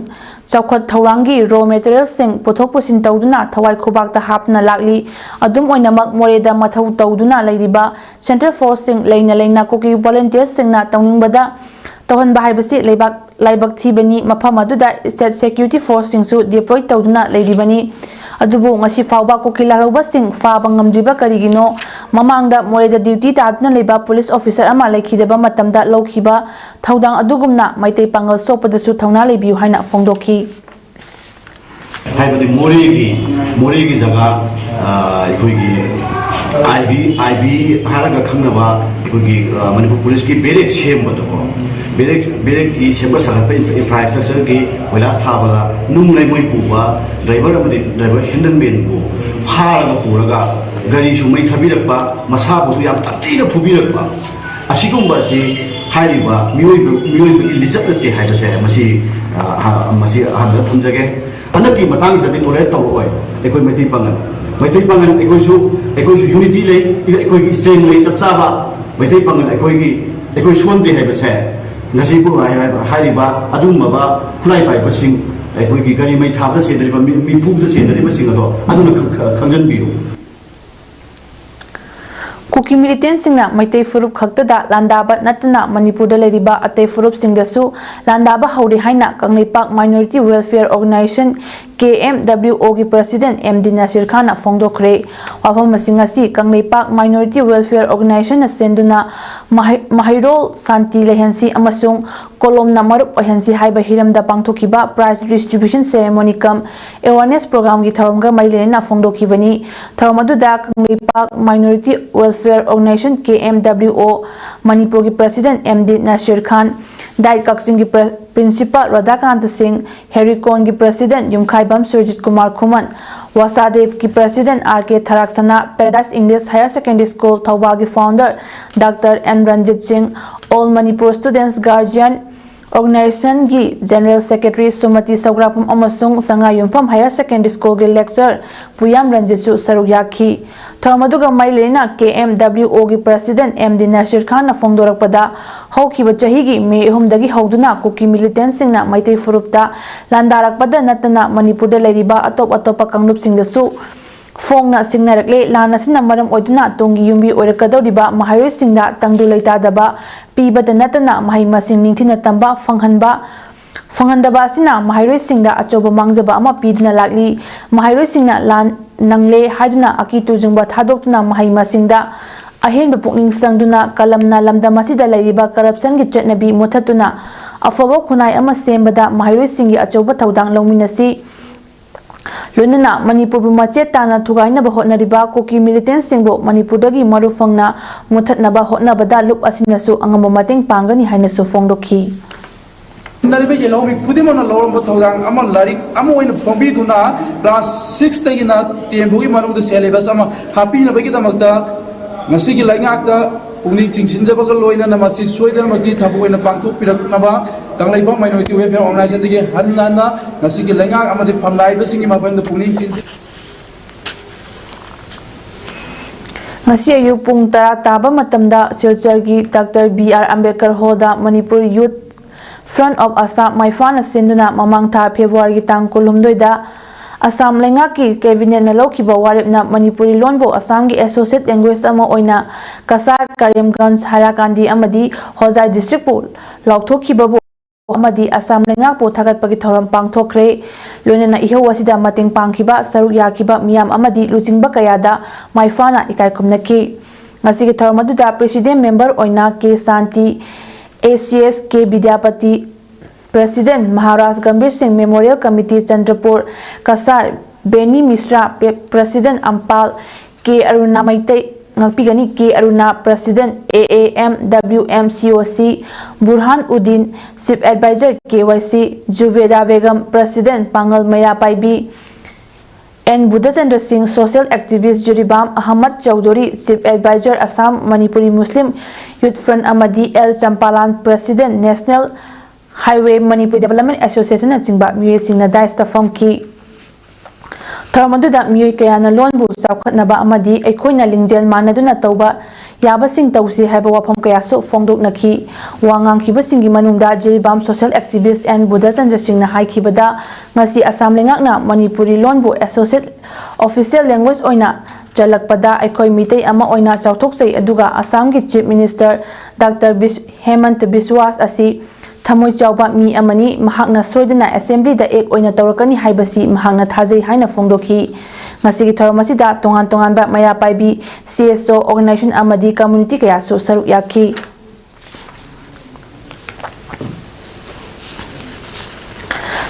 ꯆꯥꯎꯈꯠ ꯊꯧꯔꯥꯡꯒꯤ ꯔꯣ ꯃꯦꯇꯔꯤꯌꯦꯜꯁꯤꯡ ꯄꯨꯊꯣꯛ ꯄꯨꯁꯤꯟ ꯇꯧꯗꯨꯅ ꯊꯋꯥꯏ ꯈꯨꯕꯥꯛꯇ ꯍꯥꯞꯇꯨꯅ ꯂꯥꯛꯂꯤ꯫ ꯑꯗꯨꯝ ꯑꯣꯏꯅꯃꯛ, ꯃꯣꯔꯦꯗ ꯃꯊꯧ ꯇꯧꯗꯨꯅ ꯂꯩꯔꯤꯕ ꯁꯦꯟꯇ꯭ꯔꯦꯜ ꯐꯣꯔꯁꯁꯤꯡ ꯂꯩꯅ ꯂꯩꯅ ꯀꯨꯀꯤ ꯚꯣꯂꯨꯟꯇꯤꯌꯔꯁꯤꯡꯅ ꯇꯧꯅꯤꯡꯕꯗ ꯇꯧꯍꯟꯕ ꯍꯥꯏꯕꯁꯤ ꯂꯩꯕꯥꯛ, ꯂꯥꯏꯕꯛ ꯊꯤꯕꯅꯤ꯫ ꯃꯐꯝ ꯑꯗꯨꯗ ꯁ꯭ꯇꯦꯠ ꯁꯦꯀ꯭ꯌꯨꯔꯤꯇꯤ ꯐꯣꯔꯁꯁꯤꯡꯁꯨ ꯗꯤꯄ꯭ꯂꯣꯏ ꯇꯧꯗꯨꯅ ꯂꯩꯔꯤꯕꯅꯤ꯫ ꯑꯗꯨꯕꯨ ꯉꯁꯤ ꯐꯥꯎꯕ ꯀꯨꯀꯤ ꯂꯥꯜꯍꯧꯕꯁꯤꯡ ꯐꯥꯕ ꯉꯝꯗ꯭ꯔꯤꯕ ꯀꯔꯤꯒꯤꯅꯣ? ꯃꯃꯥꯡꯗ ꯃꯣꯔꯦꯗ ꯗ꯭ꯌꯨꯇꯤ ꯇꯥꯗꯨꯅ ꯂꯩꯕ ꯄꯨꯂꯤꯁ ꯑꯣꯐꯤꯁꯔ ꯑꯃ ꯂꯩꯈꯤꯗꯕ ꯃꯇꯝꯗ ꯂꯧꯈꯤꯕ ꯊꯧꯗꯥꯡ ꯑꯗꯨꯒꯨꯝꯅ ꯃꯩꯇꯩ ꯄꯥꯉꯜ ꯁꯣꯛꯄꯗꯁꯨ ꯊꯧꯅꯥ ꯂꯩꯕꯤꯌꯨ ꯍꯥꯏꯅ ꯐꯣꯡꯗꯣꯛꯈꯤ꯫ ꯍꯥꯏꯕꯗꯤ ꯃꯣꯔꯦꯒꯤ, ꯃꯣꯔꯦꯒꯤ ꯖꯒꯥ, ꯑ, ꯑꯩꯈꯣꯏꯒꯤ ꯑꯥꯏ ꯕꯤ, ꯑꯥꯏ ꯕꯤ ꯍꯥꯏꯔꯒ ꯈꯪꯅꯕ ꯑꯩꯈꯣꯏꯒꯤ, ꯑ, ꯃꯅꯤꯄꯨꯔ ꯄꯨꯂꯤꯁꯀꯤ ꯕꯦꯔꯦꯛ ꯁꯦꯝꯕꯗꯣꯀꯣ, ꯕꯦꯔꯦꯛ, ꯕꯦꯔꯦꯛꯀꯤ ꯁꯦꯝꯒꯠ ꯁꯥꯒꯠꯄ ꯏꯟꯐ꯭ꯔꯥ-, ꯏꯟꯐ꯭ꯔꯥꯁ꯭ꯇ꯭ꯔꯛꯆꯔꯒꯤ ꯀꯣꯏꯂꯥꯁ ꯊꯥꯕꯗ ꯅꯨꯡ ꯂꯩꯉꯣꯏ ꯄꯨꯕ ꯗ꯭ꯔꯥꯏꯚꯔ ꯑꯃꯗꯤ ꯗ꯭ꯔꯥꯏꯚꯔ ꯍꯦꯟꯗꯜꯃꯦꯟꯕꯨ ꯐꯥꯔꯒ ꯄꯨꯔꯒ ꯒꯥꯔꯤꯁꯨ ꯃꯩ ꯊꯥꯕꯤꯔꯛꯄ, ꯃꯁꯥꯕꯨꯁꯨ ꯌꯥꯝ ꯇꯝꯊꯤꯅ ꯐꯨꯕꯤꯔꯛꯄ, ꯑꯁꯤꯒꯨꯝꯕ ꯑꯁꯤ ꯍꯥꯏꯔꯤꯕ ꯃꯤꯑꯣꯏꯕ, ꯃꯤꯑꯣꯏꯕꯒꯤ ꯂꯤꯆꯠ ꯅꯠꯇꯦ ꯍꯥꯏꯕꯁꯦ ꯃꯁꯤ, ꯑ, ꯑ, ꯃꯁꯤ ꯑꯍꯥꯟꯕꯗ ꯊꯝꯖꯒꯦ꯫ ꯍꯟꯗꯛꯀꯤ ꯃꯇꯥꯡꯁꯤꯗꯗꯤ ꯇꯣꯂꯔꯦꯠ ꯇꯧꯔꯛꯑꯣꯏ ꯑꯩꯈꯣꯏ ꯃꯩꯇꯩ ꯄꯥꯉꯜ꯫ ꯃꯩꯇꯩ ꯄꯥꯉꯜ ꯑꯩꯈꯣꯏꯁꯨ, ꯑꯩꯈꯣꯏꯁꯨ ꯌꯨꯅꯤꯇꯤ ꯂꯩ, ꯑꯩꯈꯣꯏꯒꯤ ꯁ꯭ꯇꯔꯦꯡ ꯂꯩ, ꯆꯞ ꯆꯥꯕ ꯃꯩꯇꯩ ꯄꯥꯉꯜ ꯑꯩꯈꯣꯏꯒꯤ, ꯑꯩꯈꯣꯏ ꯁꯣꯟꯗꯦ ꯍꯥꯏꯕꯁꯦ ꯉꯁꯤ ꯄꯨ-, ꯍꯥꯏꯔꯤꯕ ꯑꯗꯨꯒꯨꯝꯂꯕ ꯈꯨꯠꯂꯥꯏ ꯄꯥꯏꯕꯁꯤꯡ, ꯑꯩꯈꯣꯏꯒꯤ ꯒꯥꯔꯤ ꯃꯩ ꯊꯥꯕꯗ ꯆꯦꯟꯗꯔꯤꯕ, ꯃꯤ, ꯃꯤ ꯐꯨꯕꯗ ꯆꯦꯟꯗꯔꯤꯕꯁꯤꯡ ꯑꯗꯣ ꯑꯗꯨꯅ ꯈꯪ-, ꯈꯪ-, ꯈꯪꯖꯟꯕꯤꯌꯨ꯫ ꯀꯨꯀꯤ ꯃꯤꯂꯤꯇꯦꯟꯁꯤꯡꯅ ꯃꯩꯇꯩ ꯐꯨꯔꯨꯞ ꯈꯛꯇꯗ ꯂꯥꯟꯗꯥꯕ ꯅꯠꯇꯅ ꯃꯅꯤꯄꯨꯔꯗ ꯂꯩꯔꯤꯕ ꯑꯇꯩ ꯐꯨꯔꯨꯞꯁꯤꯡꯗꯁꯨ ꯂꯥꯟꯗꯥꯕ ꯍꯧꯔꯦ ꯍꯥꯏꯅ ꯀꯪꯂꯩꯄꯥꯛ ꯃꯥꯏꯅꯣꯔꯤꯇꯤ ꯋꯦꯜꯐꯤꯌꯔ ꯑꯣꯔꯒꯅꯥꯏꯖꯦꯁꯟ, ꯀꯦ ꯑꯦꯝ ꯗꯕ꯭ꯂꯤꯎ ꯑꯣꯒꯤ ꯄ꯭ꯔꯁꯤꯗꯦꯟꯠ ꯑꯦꯝ ꯗꯤ ꯅꯁꯤꯔ ꯈꯥꯟꯅ ꯐꯣꯡꯗꯣꯛꯈ꯭ꯔꯦ꯫ ꯋꯥꯐꯝ ꯑꯁꯤꯡ ꯑꯁꯤ ꯀꯪꯂꯩꯄꯥꯛ ꯃꯥꯏꯅꯣꯔꯤꯇꯤ ꯋꯦꯜꯐꯤꯌꯔ ꯑꯣꯔꯒꯅꯥꯏꯖꯦꯁꯟꯅ ꯁꯦꯟꯗꯨꯅ ꯃꯍꯩ-, ꯃꯍꯩꯔꯣꯜ ꯁꯥꯟꯇꯤ ꯂꯩꯍꯟꯁꯤ ꯑꯃꯁꯨꯡ ꯀꯣꯂꯣꯝꯅ ꯃꯔꯨꯞ ꯑꯣꯏꯍꯟꯁꯤ ꯍꯥꯏꯕ ꯍꯤꯔꯝꯗ ꯄꯥꯡꯊꯣꯛꯈꯤꯕ prize distribution ceremony cum awareness programꯒꯤ ꯊꯧꯔꯝꯒ ꯃꯔꯤ ꯂꯩꯅꯅ ꯐꯣꯡꯗꯣꯛꯈꯤꯕꯅꯤ꯫ ꯊꯧꯔꯝ ꯑꯗꯨꯗ ꯀꯪꯂꯩꯄꯥꯛ ꯃꯥꯏꯅꯣꯔꯤꯇꯤ ꯋꯦꯜꯐꯤꯌꯔ ꯑꯣꯔꯒꯅꯥꯏꯖꯦꯁꯟ, ꯀꯦ ꯑꯦꯝ ꯗꯕ꯭ꯂꯤꯎ ꯑꯣ, ꯃꯅꯤꯄꯨꯔꯒꯤ ꯄ꯭ꯔꯁꯤꯗꯦꯟꯠ ꯑꯦꯝ ꯗꯤ ꯅꯁꯤꯔ ꯈꯥꯟ, ꯗꯥꯏꯠ ꯀꯛꯆꯤꯡꯒꯤ ꯄ꯭ꯔ-, Principal Radhakanta Singh, ꯍꯦꯔꯤꯀꯣꯟꯒꯤ President ꯌꯨꯝꯈꯥꯏꯕꯝ ꯁꯨꯔꯖꯤꯠ ꯀꯨꯃꯥꯔ ꯈꯨꯃꯟ, ꯋꯥꯁꯥꯗꯦꯕꯀꯤ President R K ꯊꯔꯥꯛꯁꯅꯥ, Paradise English Higher Secondary School ꯊꯧꯕꯥꯜꯒꯤ Founder Doctor N Ranjit ꯁꯤꯡ, All Manipur Students Guardian Organizationꯒꯤ General Secretary ꯁꯨꯃꯇꯤ ꯁꯧꯒ꯭ꯔꯥꯛꯄꯝ ꯑꯃꯁꯨꯡ ꯁꯉꯥꯏ ꯌꯨꯝꯐꯝ Higher Secondary Schoolꯒꯤ Lecturer ꯄꯨꯌꯥꯝ ꯔꯟꯖꯤꯠꯁꯨ ꯁꯔꯨꯛ ꯌꯥꯈꯤ꯫ ꯊꯧꯔꯝ ꯑꯗꯨꯒ ꯃꯔꯤ ꯂꯩꯅꯅ K M W Oꯒꯤ President M D ꯅꯁꯤꯔ ꯈꯥꯟꯅ ꯐꯣꯡꯗꯣꯔꯛꯄꯗ, ꯍꯧꯈꯤꯕ ꯆꯍꯤꯒꯤ ꯃꯦ ꯑꯍꯨꯝꯗꯒꯤ ꯍꯧꯗꯨꯅ ꯀꯨꯀꯤ militantꯁꯤꯡꯅ ꯃꯩꯇꯩ ꯐꯨꯔꯨꯞꯇ ꯂꯥꯟꯗꯥꯔꯛꯄꯗ ꯅꯠꯇꯅ ꯃꯅꯤꯄꯨꯔꯗ ꯂꯩꯔꯤꯕ ꯑꯇꯣꯞ ꯑꯇꯣꯞꯄ ꯀꯥꯡꯂꯨꯞꯁꯤꯡꯗꯁꯨ ꯐꯣꯡꯅ ꯁꯤꯡꯅꯔꯛꯂꯦ꯫ ꯂꯥꯟ ꯑꯁꯤꯅ ꯃꯔꯝ ꯑꯣꯏꯗꯨꯅ ꯇꯨꯡꯒꯤ ꯌꯨꯝꯕꯤ ꯑꯣꯏꯔꯛꯀꯗꯧꯔꯤꯕ ꯃꯍꯩꯔꯣꯏꯁꯤꯡꯗ ꯇꯪꯗꯨ ꯂꯩꯇꯥꯗꯕ ꯄꯤꯕꯗ ꯅꯠꯇꯅ ꯃꯍꯩ ꯃꯁꯤꯡ ꯅꯤꯡꯊꯤꯅ ꯇꯝꯕ ꯐꯪꯍꯟꯕ, ꯐꯪꯍꯟꯗꯕ ꯑꯁꯤꯅ ꯃꯍꯩꯔꯣꯏꯁꯤꯡꯗ ꯑꯆꯧꯕ ꯃꯥꯡꯖꯕ ꯑꯃ ꯄꯤꯗꯨꯅ ꯂꯥꯛꯂꯤ꯫ ꯃꯍꯩꯔꯣꯏꯁꯤꯡꯅ ꯂꯥꯟ ꯅꯪꯂꯦ ꯍꯥꯏꯗꯨꯅ ꯑꯀꯤ ꯇꯨꯖꯨꯡꯕ ꯊꯥꯗꯣꯛꯇꯨꯅ ꯃꯍꯩ ꯃꯁꯤꯡꯗ ꯑꯍꯦꯟꯕ ꯄꯨꯛꯅꯤꯡ ꯆꯪꯗꯨꯅ ꯀꯂꯝꯅ ꯂꯝꯗꯝ ꯑꯁꯤꯗ ꯂꯩꯔꯤꯕ corruptionꯒꯤ ꯆꯠꯅꯕꯤ ꯃꯨꯠꯊꯠꯇꯨꯅ ꯑꯐꯕ ꯈꯨꯟꯅꯥꯏ ꯑꯃ ꯁꯦꯝꯕꯗ ꯃꯍꯩꯔꯣꯏꯁꯤꯡꯒꯤ ꯑꯆꯧꯕ ꯊꯧꯗꯥꯡ ꯂꯧꯃꯤꯟꯅꯁꯤ꯫ ꯂꯣꯏꯅꯅ ꯃꯅꯤꯄꯨꯔꯕꯨ ꯃꯆꯦꯠ ꯇꯥꯅ ꯊꯨꯒꯥꯏꯅꯕ ꯍꯣꯠꯅꯔꯤꯕ ꯀꯨꯀꯤ militantꯁꯤꯡꯕꯨ ꯃꯅꯤꯄꯨꯔꯗꯒꯤ ꯃꯔꯨ ꯐꯪꯅ ꯃꯨꯠꯊꯠꯅꯕ ꯍꯣꯠꯅꯕꯗ ꯂꯨꯞ ꯑꯁꯤꯅꯁꯨ ꯑꯉꯝꯕ ꯃꯇꯦꯡ ꯄꯥꯡꯒꯅꯤ ꯍꯥꯏꯅꯁꯨ ꯐꯣꯡꯗꯣꯛꯈꯤ꯫ ꯅꯔꯤꯕ ꯌꯦꯜꯍꯧꯃꯤ ꯈꯨꯗꯤꯡꯃꯛꯅ ꯂꯧꯔꯝꯕ ꯊꯧꯗꯥꯡ ꯑꯃ ꯂꯥꯏꯔꯤꯛ ꯑꯃ ꯑꯣꯏꯅ ꯐꯣꯡꯕꯤꯗꯨꯅ class sixꯇꯒꯤꯅ ten ꯐꯥꯎꯒꯤ ꯃꯅꯨꯡꯗ syllabus ꯑꯃ ꯍꯥꯞꯄꯤꯅꯕꯒꯤꯗꯃꯛꯇ ꯉꯁꯤꯒꯤ ꯂꯩꯉꯥꯛꯇ ꯄꯨꯛꯅꯤꯡ ꯆꯤꯡꯁꯤꯟꯖꯕꯒ ꯂꯣꯏꯅꯅ ꯃꯁꯤ ꯁꯣꯏꯗꯅꯃꯛꯀꯤ ꯊꯕꯛ ꯑꯣꯏꯅ ꯄꯥꯡꯊꯣꯛꯄꯤꯔꯛꯅꯕ ꯀꯪꯂꯩꯄꯥꯛ Minority Welfare Organizationꯗꯒꯤ ꯍꯟꯅ ꯍꯟꯅ ꯉꯁꯤꯒꯤ ꯂꯩꯉꯥꯛ ꯑꯃꯗꯤ ꯐꯝꯅꯥꯏꯕꯁꯤꯡꯒꯤ ꯃꯐꯝꯗ ꯄꯨꯛꯅꯤꯡ ꯆꯤꯡꯁꯤꯟ ꯉꯁꯤ ꯑꯌꯨꯛ ꯄꯨꯡ ꯇꯔꯥ ꯇꯥꯕ ꯃꯇꯝꯗ ꯁꯤꯜꯆꯔꯒꯤ Doctor B R Ambedkar Hallꯗ Manipur Youth Front of Assam ꯃꯥꯏꯐꯥꯅ ꯁꯤꯟꯗꯨꯅ ꯃꯃꯥꯡ ꯊꯥ Februaryꯒꯤ ꯇꯥꯡ ꯀꯨꯟꯍꯨꯝꯗꯣꯏꯗ ꯑꯁꯥꯝ ꯂꯩꯉꯥꯛꯀꯤ Cabinetꯅ ꯂꯧꯈꯤꯕ ꯋꯥꯔꯦꯞꯅ ꯃꯅꯤꯄꯨꯔꯤ ꯂꯣꯟꯕꯨ ꯑꯁꯥꯝꯒꯤ associate language ꯑꯃ ꯑꯣꯏꯅ ꯀꯁꯥꯔ, ꯀꯔꯤꯝꯒꯟꯖ, ꯍꯥꯏꯂꯥꯀꯥꯟꯗꯤ ꯑꯃꯗꯤ ꯍꯣꯖꯥꯏ districtꯄꯨ ꯂꯥꯎꯊꯣꯛꯈꯤꯕꯕꯨ ꯑꯃꯗꯤ ꯑꯁꯥꯝ ꯂꯩꯉꯥꯛꯄꯨ ꯊꯥꯒꯠꯄꯒꯤ ꯊꯧꯔꯝ ꯄꯥꯡꯊꯣꯛꯈ꯭ꯔꯦ꯫ ꯂꯣꯏꯅꯅ ꯏꯍꯧ ꯑꯁꯤꯗ ꯃꯇꯦꯡ ꯄꯥꯡꯈꯤꯕ, ꯁꯔꯨꯛ ꯌꯥꯈꯤꯕ ꯃꯤꯌꯥꯝ ꯑꯃꯗꯤ ꯂꯨꯆꯤꯡꯕ ꯀꯌꯥꯗ ꯃꯥꯏꯐꯥꯅ ꯏꯀꯥꯏ ꯈꯨꯝꯅꯈꯤ꯫ ꯉꯁꯤꯒꯤ ꯊꯧꯔꯝ ꯑꯗꯨꯗ President member ꯑꯣꯏꯅ K Shanti, A C S K Bidyapati, President Maharaj Gambhir ꯁꯤꯡ Memorial Committee Chandrapur, Cachar ꯕꯦꯅꯤ ꯃꯤꯁ꯭ꯔꯥ, Pe-, President ꯑꯝꯄꯥꯜ, K Aruna Meitei, ꯉꯥꯛꯄꯤꯒꯅꯤ꯫ K Aruna, President, A A M W M C O C, ꯕꯨꯔꯍꯥꯟ Uddin, Chief Advisor, K Y C, ꯖꯨꯕꯦꯗꯥ Begum, President, ꯄꯥꯡꯒꯜ ꯃꯩꯔꯥ ꯄꯥꯏꯕꯤ, and Budhachandra Singh, Social Activist, Jiribam Ahmad Chaudhury, Chief Advisor, Assam Manipuri Muslim Youth Front, ꯑꯃꯗꯤ L Champalan, President, National Highway Manipur Development Association ꯅꯆꯤꯡꯕ ꯃꯤꯑꯣꯏꯁꯤꯡꯅ ꯗꯥꯏꯁꯇ ꯐꯝꯈꯤ꯫ ꯊꯧꯔꯝ ꯑꯗꯨꯗ ꯃꯤꯑꯣꯏ ꯀꯌꯥꯅ ꯂꯣꯟꯕꯨ ꯆꯥꯎꯈꯠꯅꯕ ꯑꯃꯗꯤ ꯑꯩꯈꯣꯏꯅ ꯂꯤꯡꯖꯦꯜ ꯃꯥꯟꯅꯗꯨꯅ ꯇꯧꯕ ꯌꯥꯕꯁꯤꯡ ꯇꯧꯁꯤ ꯍꯥꯏꯕ ꯋꯥꯐꯝ ꯀꯌꯥꯁꯨ ꯐꯣꯡꯗꯣꯛꯅꯈꯤ꯫ ꯋꯥ ꯉꯥꯡꯈꯤꯕꯁꯤꯡꯒꯤ ꯃꯅꯨꯡꯗ Jiribam Social Activist and Budhachandra ꯁꯤꯡꯅ ꯍꯥꯏꯈꯤꯕꯗ, ꯉꯁꯤ ꯑꯁꯥꯝ ꯂꯩꯉꯥꯛꯅ ꯃꯅꯤꯄꯨꯔꯤ ꯂꯣꯟꯕꯨ Associate Official Language ꯑꯣꯏꯅ ꯆꯜꯂꯛꯄꯗ ꯑꯩꯈꯣꯏ ꯃꯤꯇꯩ ꯑꯃ ꯑꯣꯏꯅ ꯆꯥꯎꯊꯣꯛꯆꯩ, ꯑꯗꯨꯒ ꯑꯁꯥꯝꯒꯤ Chief Minister Doctor ꯕꯤꯁ-, ꯍꯦꯃꯟꯇ ꯕꯤꯁꯋꯥꯁ ꯑꯁꯤ ꯊꯃꯣꯏ ꯆꯥꯎꯕ ꯃꯤ ꯑꯃꯅꯤ꯫ ꯃꯍꯥꯛꯅ ꯁꯣꯏꯗꯅ Assembly ꯗ Act ꯑꯣꯏꯅ ꯇꯧꯔꯛꯀꯅꯤ ꯍꯥꯏꯕꯁꯤ ꯃꯍꯥꯛꯅ ꯊꯥꯖꯩ ꯍꯥꯏꯅ ꯐꯣꯡꯗꯣꯛꯈꯤ꯫ ꯉꯁꯤꯒꯤ ꯊꯧꯔꯝ ꯑꯁꯤꯗ ꯇꯣꯉꯥꯟ ꯇꯣꯉꯥꯟꯕ ꯃꯩꯔꯥ ꯄꯥꯏꯕꯤ, C S O, organization ꯑꯃꯗꯤ community ꯀꯌꯥꯁꯨ ꯁꯔꯨꯛ ꯌꯥꯈꯤ꯫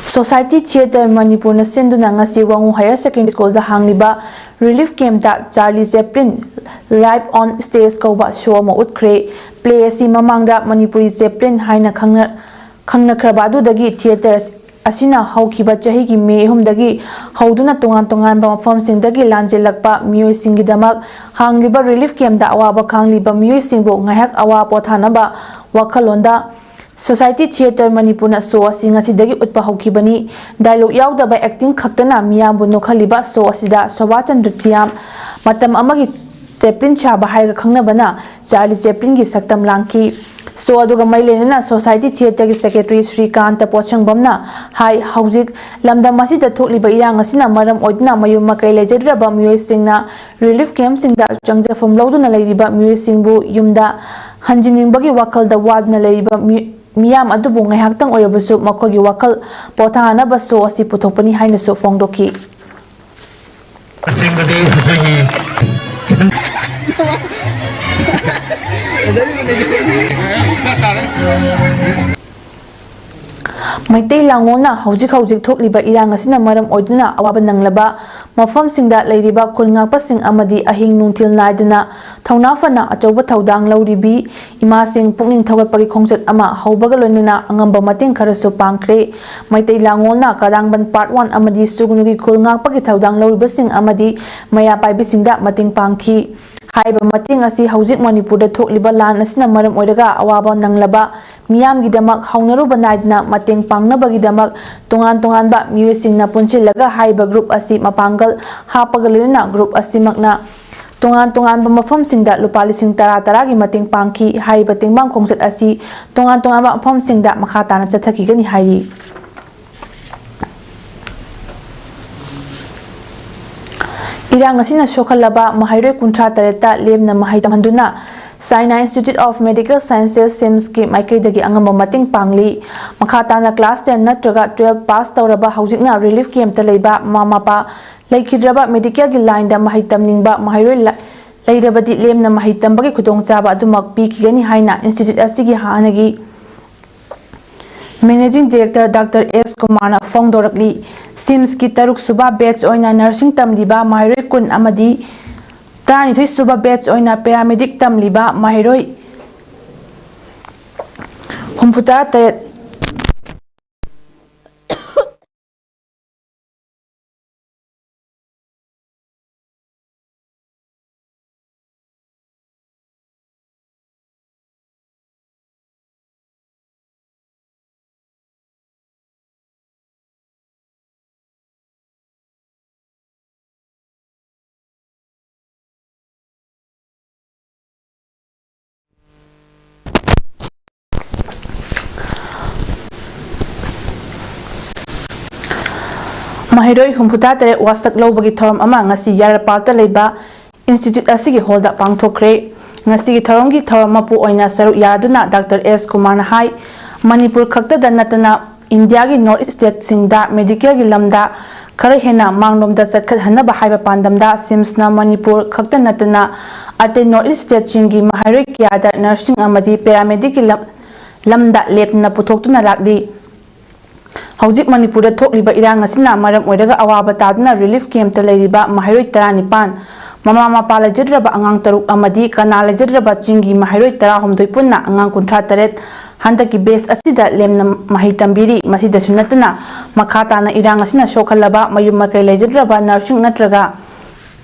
Society Theatre ꯃꯅꯤꯄꯨꯔꯅ ꯁꯤꯟꯗꯨꯅ ꯉꯁꯤ ꯋꯥꯉꯨ Higher Secondary School ꯗ ꯍꯥꯡꯂꯤꯕ Relief Camp ꯇ Charlie Chaplin Live on Stage ꯀꯧꯕ show ꯑꯃ ꯎꯠꯈ꯭ꯔꯦ꯫ Play ꯑꯁꯤ ꯃꯃꯥꯡꯗ ꯃꯅꯤꯄꯨꯔꯤ Chaplin ꯍꯥꯏꯅ ꯈꯪꯅ-, ꯈꯪꯅꯈ꯭ꯔꯕ ꯑꯗꯨꯗꯒꯤ theatre ꯑꯁꯤꯅ ꯍꯧꯈꯤꯕ ꯆꯍꯤꯒꯤ ꯃꯦ ꯑꯍꯨꯝꯗꯒꯤ ꯍꯧꯗꯨꯅ ꯇꯣꯉꯥꯟ ꯇꯣꯉꯥꯟꯕ ꯃꯐꯝꯁꯤꯡꯗꯒꯤ ꯂꯥꯟꯖꯦꯜꯂꯛꯄ ꯃꯤꯑꯣꯏꯁꯤꯡꯒꯤꯗꯃꯛ ꯍꯥꯡꯂꯤꯕ Relief Camp ꯇ ꯑꯋꯥꯕ ꯈꯥꯡꯂꯤꯕ ꯃꯤꯑꯣꯏꯁꯤꯡꯕꯨ ꯉꯥꯏꯍꯥꯛ ꯑꯋꯥ ꯄꯣꯊꯥꯅꯕ ꯋꯥꯈꯜꯂꯣꯟꯗ Society Theatre ꯃꯅꯤꯄꯨꯔꯅ show ꯑꯁꯤ ꯉꯁꯤꯗꯒꯤ ꯎꯠꯄ ꯍꯧꯈꯤꯕꯅꯤ꯫ Dialogue ꯌꯥꯎꯗꯕ acting ꯈꯛꯇꯅ ꯃꯤꯌꯥꯝꯕꯨ ꯅꯣꯛꯍꯜꯂꯤꯕ show ꯑꯁꯤꯗ ꯁꯣꯚꯥ ꯆꯟꯗ꯭ꯔ ꯊꯤꯌꯥꯝ, ꯃꯇꯝ ꯑꯃꯒꯤ Chaplin ꯁꯥꯕ ꯍꯥꯏꯔꯒ ꯈꯪꯅꯕꯅ, Charlie Chaplin ꯒꯤ ꯁꯛꯇꯝ ꯂꯥꯡꯈꯤ꯫ Show ꯑꯗꯨꯒ ꯃꯔꯤ ꯂꯩꯅꯅ Society Theatre ꯒꯤ Secretary ꯁ꯭ꯔꯤꯀꯥꯟꯇ ꯄꯣꯠꯁꯪꯕꯝꯅ ꯍꯥꯏ, ꯍꯧꯖꯤꯛ ꯂꯝꯗꯝ ꯑꯁꯤꯗ ꯊꯣꯛꯂꯤꯕ ꯏꯔꯥꯡ ꯑꯁꯤꯅ ꯃꯔꯝ ꯑꯣꯏꯗꯨꯅ ꯃꯌꯨꯝ ꯃꯀꯩ ꯂꯩꯖꯗ꯭ꯔꯕ ꯃꯤꯑꯣꯏꯁꯤꯡꯅ Relief Camp ꯁꯤꯡꯗ ꯆꯪꯖꯐꯝ ꯂꯧꯗꯨꯅ ꯂꯩꯔꯤꯕ ꯃꯤꯑꯣꯏꯁꯤꯡꯕꯨ ꯌꯨꯝꯗ ꯍꯟꯖꯤꯟꯅꯤꯡꯕꯒꯤ ꯋꯥꯈꯜꯗ ꯋꯥꯗꯨꯅ ꯂꯩꯔꯤꯕ ꯃꯤ-, ꯃꯤꯌꯥꯝ ꯑꯗꯨꯕꯨ ꯉꯥꯏꯍꯥꯛꯇꯪ ꯑꯣꯏꯔꯕꯁꯨ ꯃꯈꯣꯏꯒꯤ ꯋꯥꯈꯜ ꯄꯣꯊꯥꯅꯕ show ꯑꯁꯤ ꯄꯨꯊꯣꯛꯄꯅꯤ ꯍꯥꯏꯅꯁꯨ ꯐꯣꯡꯗꯣꯛꯈꯤ꯫ ꯑꯁꯦꯡꯕꯗꯤ ꯑꯩꯈꯣꯏꯒꯤ ꯃꯩꯇꯩ ꯂꯥꯉꯣꯜꯅ ꯍꯧꯖꯤꯛ ꯍꯧꯖꯤꯛ ꯊꯣꯛꯂꯤꯕ ꯏꯔꯥꯡ ꯑꯁꯤꯅ ꯃꯔꯝ ꯑꯣꯏꯗꯨꯅ ꯑꯋꯥꯕ ꯅꯪꯂꯕ ꯃꯐꯝꯁꯤꯡꯗ ꯂꯩꯔꯤꯕ ꯈꯨꯜ ꯉꯥꯛꯄꯁꯤꯡ ꯑꯃꯗꯤ ꯑꯍꯤꯡ ꯅꯨꯡꯊꯤꯜ ꯅꯥꯏꯗꯅ ꯊꯧꯅꯥ ꯐꯅ ꯑꯆꯧꯕ ꯊꯧꯗꯥꯡ ꯂꯧꯔꯤꯕꯤ ꯏꯃꯥꯁꯤꯡ ꯄꯨꯛꯅꯤꯡ ꯊꯧꯒꯠꯄꯒꯤ ꯈꯣꯡꯆꯠ ꯑꯃ ꯍꯧꯕꯒ ꯂꯣꯏꯅꯅ ꯑꯉꯝꯕ ꯃꯇꯦꯡ ꯈꯔꯁꯨ ꯄꯥꯡꯈ꯭ꯔꯦ꯫ ꯃꯩꯇꯩ ꯂꯥꯉꯣꯜꯅ ꯀꯗꯥꯡꯕꯟ Part One ꯑꯃꯗꯤ ꯁꯨꯒꯅꯨꯒꯤ ꯈꯨꯜ ꯉꯥꯛꯄꯒꯤ ꯊꯧꯗꯥꯡ ꯂꯧꯔꯤꯕꯁꯤꯡ ꯑꯃꯗꯤ ꯃꯩꯔꯥ ꯄꯥꯏꯕꯤꯁꯤꯡꯗ ꯃꯇꯦꯡ ꯄꯥꯡꯈꯤ꯫ ꯍꯥꯏꯔꯤꯕ ꯃꯇꯦꯡ ꯑꯁꯤ ꯍꯧꯖꯤꯛ ꯃꯅꯤꯄꯨꯔꯗ ꯊꯣꯛꯂꯤꯕ ꯂꯥꯟ ꯑꯁꯤꯅ ꯃꯔꯝ ꯑꯣꯏꯔꯒ ꯑꯋꯥꯕ ꯅꯪꯂꯕ ꯃꯤꯌꯥꯝꯒꯤꯗꯃꯛ ꯍꯧꯅꯔꯨꯕ ꯅꯥꯏꯗꯅ ꯃꯇꯦꯡ ꯄꯥꯡꯅꯕꯒꯤꯗꯃꯛ ꯇꯣꯉꯥꯟ ꯇꯣꯉꯥꯟꯕ ꯃꯤꯑꯣꯏꯁꯤꯡꯅ ꯄꯨꯟꯁꯤꯜꯂꯒ ꯍꯥꯏꯔꯤꯕ group ꯑꯁꯤ ꯃꯄꯥꯡꯒꯜ ꯍꯥꯞꯄꯒ ꯂꯣꯏꯅꯅ group ꯑꯁꯤꯃꯛꯅ ꯇꯣꯉꯥꯟ ꯇꯣꯉꯥꯟꯕ ꯃꯐꯝꯁꯤꯡꯗ ꯂꯨꯄꯥ ꯂꯤꯁꯤꯡ ꯇꯔꯥ ꯇꯔꯥꯒꯤ ꯃꯇꯦꯡ ꯄꯥꯡꯈꯤ꯫ ꯍꯥꯏꯔꯤꯕ ꯇꯦꯡꯕꯥꯡ ꯈꯣꯡꯆꯠ ꯑꯁꯤ ꯇꯣꯉꯥꯟ ꯇꯣꯉꯥꯟꯕ ꯃꯐꯝꯁꯤꯡꯗ ꯃꯈꯥ ꯇꯥꯅ ꯆꯠꯊꯈꯤꯒꯅꯤ ꯍꯥꯏꯔꯤ꯫ ꯏꯔꯥꯡ ꯑꯁꯤꯅ ꯁꯣꯛꯍꯜꯂꯕ ꯃꯍꯩꯔꯣꯏ ꯀꯨꯟꯊ꯭ꯔꯥ ꯇꯔꯦꯠꯇ ꯂꯦꯝꯅ ꯃꯍꯩ ꯇꯝꯍꯟꯗꯨꯅ China Institute of Medical Sciences, SIMSꯀꯤ ꯃꯥꯏꯀꯩꯗꯒꯤ ꯑꯉꯝꯕ ꯃꯇꯦꯡ ꯄꯥꯡꯂꯤ꯫ ꯃꯈꯥ ꯇꯥꯅ class ten ꯅꯠꯇ꯭ꯔꯒ twelve pass ꯇꯧꯔꯕ ꯍꯧꯖꯤꯛꯅ relief campꯇ ꯂꯩꯕ ꯃꯃꯥ ꯃꯄꯥ ꯂꯩꯈꯤꯗ꯭ꯔꯕ medicalꯒꯤ lineꯗ ꯃꯍꯩ ꯇꯝꯅꯤꯡꯕ ꯃꯍꯩꯔꯣꯏ ꯂ-, ꯂꯩꯔꯕꯗꯤ ꯂꯦꯝꯅ ꯃꯍꯩ ꯇꯝꯕꯒꯤ ꯈꯨꯗꯣꯡꯆꯥꯕ ꯑꯗꯨꯃꯛ ꯄꯤꯈꯤꯒꯅꯤ ꯍꯥꯏꯅ institute ꯑꯁꯤꯒꯤ ꯍꯥꯟꯅꯒꯤ Managing Director Doctor S ꯀꯨꯃꯥꯔꯅ ꯐꯣꯡꯗꯣꯔꯛꯂꯤ꯫ SIMSꯀꯤ ꯇꯔꯨꯛ ꯁꯨꯕ batch ꯑꯣꯏꯅ nursing ꯇꯝꯂꯤꯕ ꯃꯍꯩꯔꯣꯏ ꯀꯨꯟ ꯑꯃꯗꯤ ꯇꯔꯥꯅꯤꯊꯣꯏ ꯁꯨꯕ batch ꯑꯣꯏꯅ paramedic ꯇꯝꯂꯤꯕ ꯃꯍꯩꯔꯣꯏ ꯍꯨꯝꯐꯨꯇꯔꯥ ꯇꯔꯦꯠ ꯃꯍꯩꯔꯣꯏ ꯍꯨꯝꯐꯨꯇꯔꯥ ꯇꯔꯦꯠ ꯋꯥꯁꯛ ꯂꯧꯕꯒꯤ ꯊꯧꯔꯝ ꯑꯃ ꯉꯁꯤ ꯌꯥꯏꯔꯜꯄꯥꯠꯇ ꯂꯩꯕ institute ꯑꯁꯤꯒꯤ hallꯗ ꯄꯥꯡꯊꯣꯛꯈ꯭ꯔꯦ꯫ ꯉꯁꯤꯒꯤ ꯊꯧꯔꯝꯒꯤ ꯊꯧꯔꯝ ꯃꯄꯨ ꯑꯣꯏꯅ ꯁꯔꯨꯛ ꯌꯥꯗꯨꯅ Doctor S ꯀꯨꯃꯥꯔꯅ ꯍꯥꯏ, ꯃꯅꯤꯄꯨꯔ ꯈꯛꯇꯗ ꯅꯠꯇꯅ Indiaꯒꯤ North East stateꯁꯤꯡꯗ medicalꯒꯤ ꯂꯝꯗ ꯈꯔ ꯍꯦꯟꯅ ꯃꯥꯡꯂꯣꯝꯗ ꯆꯠꯈꯠꯍꯟꯅꯕ ꯍꯥꯏꯕ ꯄꯥꯟꯗꯝꯗ SIMSꯅ ꯃꯅꯤꯄꯨꯔ ꯈꯛꯇ ꯅꯠꯇꯅ ꯑꯇꯩ North East stateꯁꯤꯡꯒꯤ ꯃꯍꯩꯔꯣꯏ ꯀꯌꯥꯗ nursing ꯑꯃꯗꯤ paramedicꯀꯤ ꯂꯝ-, ꯂꯝꯗ ꯂꯦꯞꯇꯅ ꯄꯨꯊꯣꯛꯇꯨꯅ ꯂꯥꯛꯂꯤ꯫ ꯍꯧꯖꯤꯛ ꯃꯅꯤꯄꯨꯔꯗ ꯊꯣꯛꯂꯤꯕ ꯏꯔꯥꯡ ꯑꯁꯤꯅ ꯃꯔꯝ ꯑꯣꯏꯔꯒ ꯑꯋꯥꯕ ꯇꯥꯗꯨꯅ ꯔꯤꯂꯤꯐ ꯀꯦꯝꯞꯇ ꯂꯩꯔꯤꯕ ꯃꯍꯩꯔꯣꯏ ꯇꯔꯥꯅꯤꯄꯥꯟ, ꯃꯃꯥ ꯃꯄꯥ ꯂꯩꯖꯗ꯭ꯔꯕ ꯑꯉꯥꯡ ꯇꯔꯨꯛ ꯑꯃꯗꯤ ꯀꯅꯥ ꯂꯩꯖꯗ꯭ꯔꯕ ꯆꯤꯡꯒꯤ ꯃꯍꯩꯔꯣꯏ ꯇꯔꯥꯍꯨꯝꯗꯣꯏ ꯄꯨꯟꯅ ꯑꯉꯥꯡ ꯀꯨꯟꯊ꯭ꯔꯥ ꯇꯔꯦꯠ ꯍꯟꯗꯛꯀꯤ ꯕꯦꯁ ꯑꯁꯤꯗ ꯂꯦꯝꯅ ꯃꯍꯩ ꯇꯝꯕꯤꯔꯤ꯫ ꯃꯁꯤꯗꯁꯨ ꯅꯠꯇꯅ ꯃꯈꯥ ꯇꯥꯅ ꯏꯔꯥꯡ ꯑꯁꯤꯅ ꯁꯣꯛꯍꯜꯂꯕ ꯃꯌꯨꯝ ꯃꯀꯩ ꯂꯩꯖꯗ꯭ꯔꯕ ꯅꯔꯁꯤꯡ ꯅꯠꯇ꯭ꯔꯒ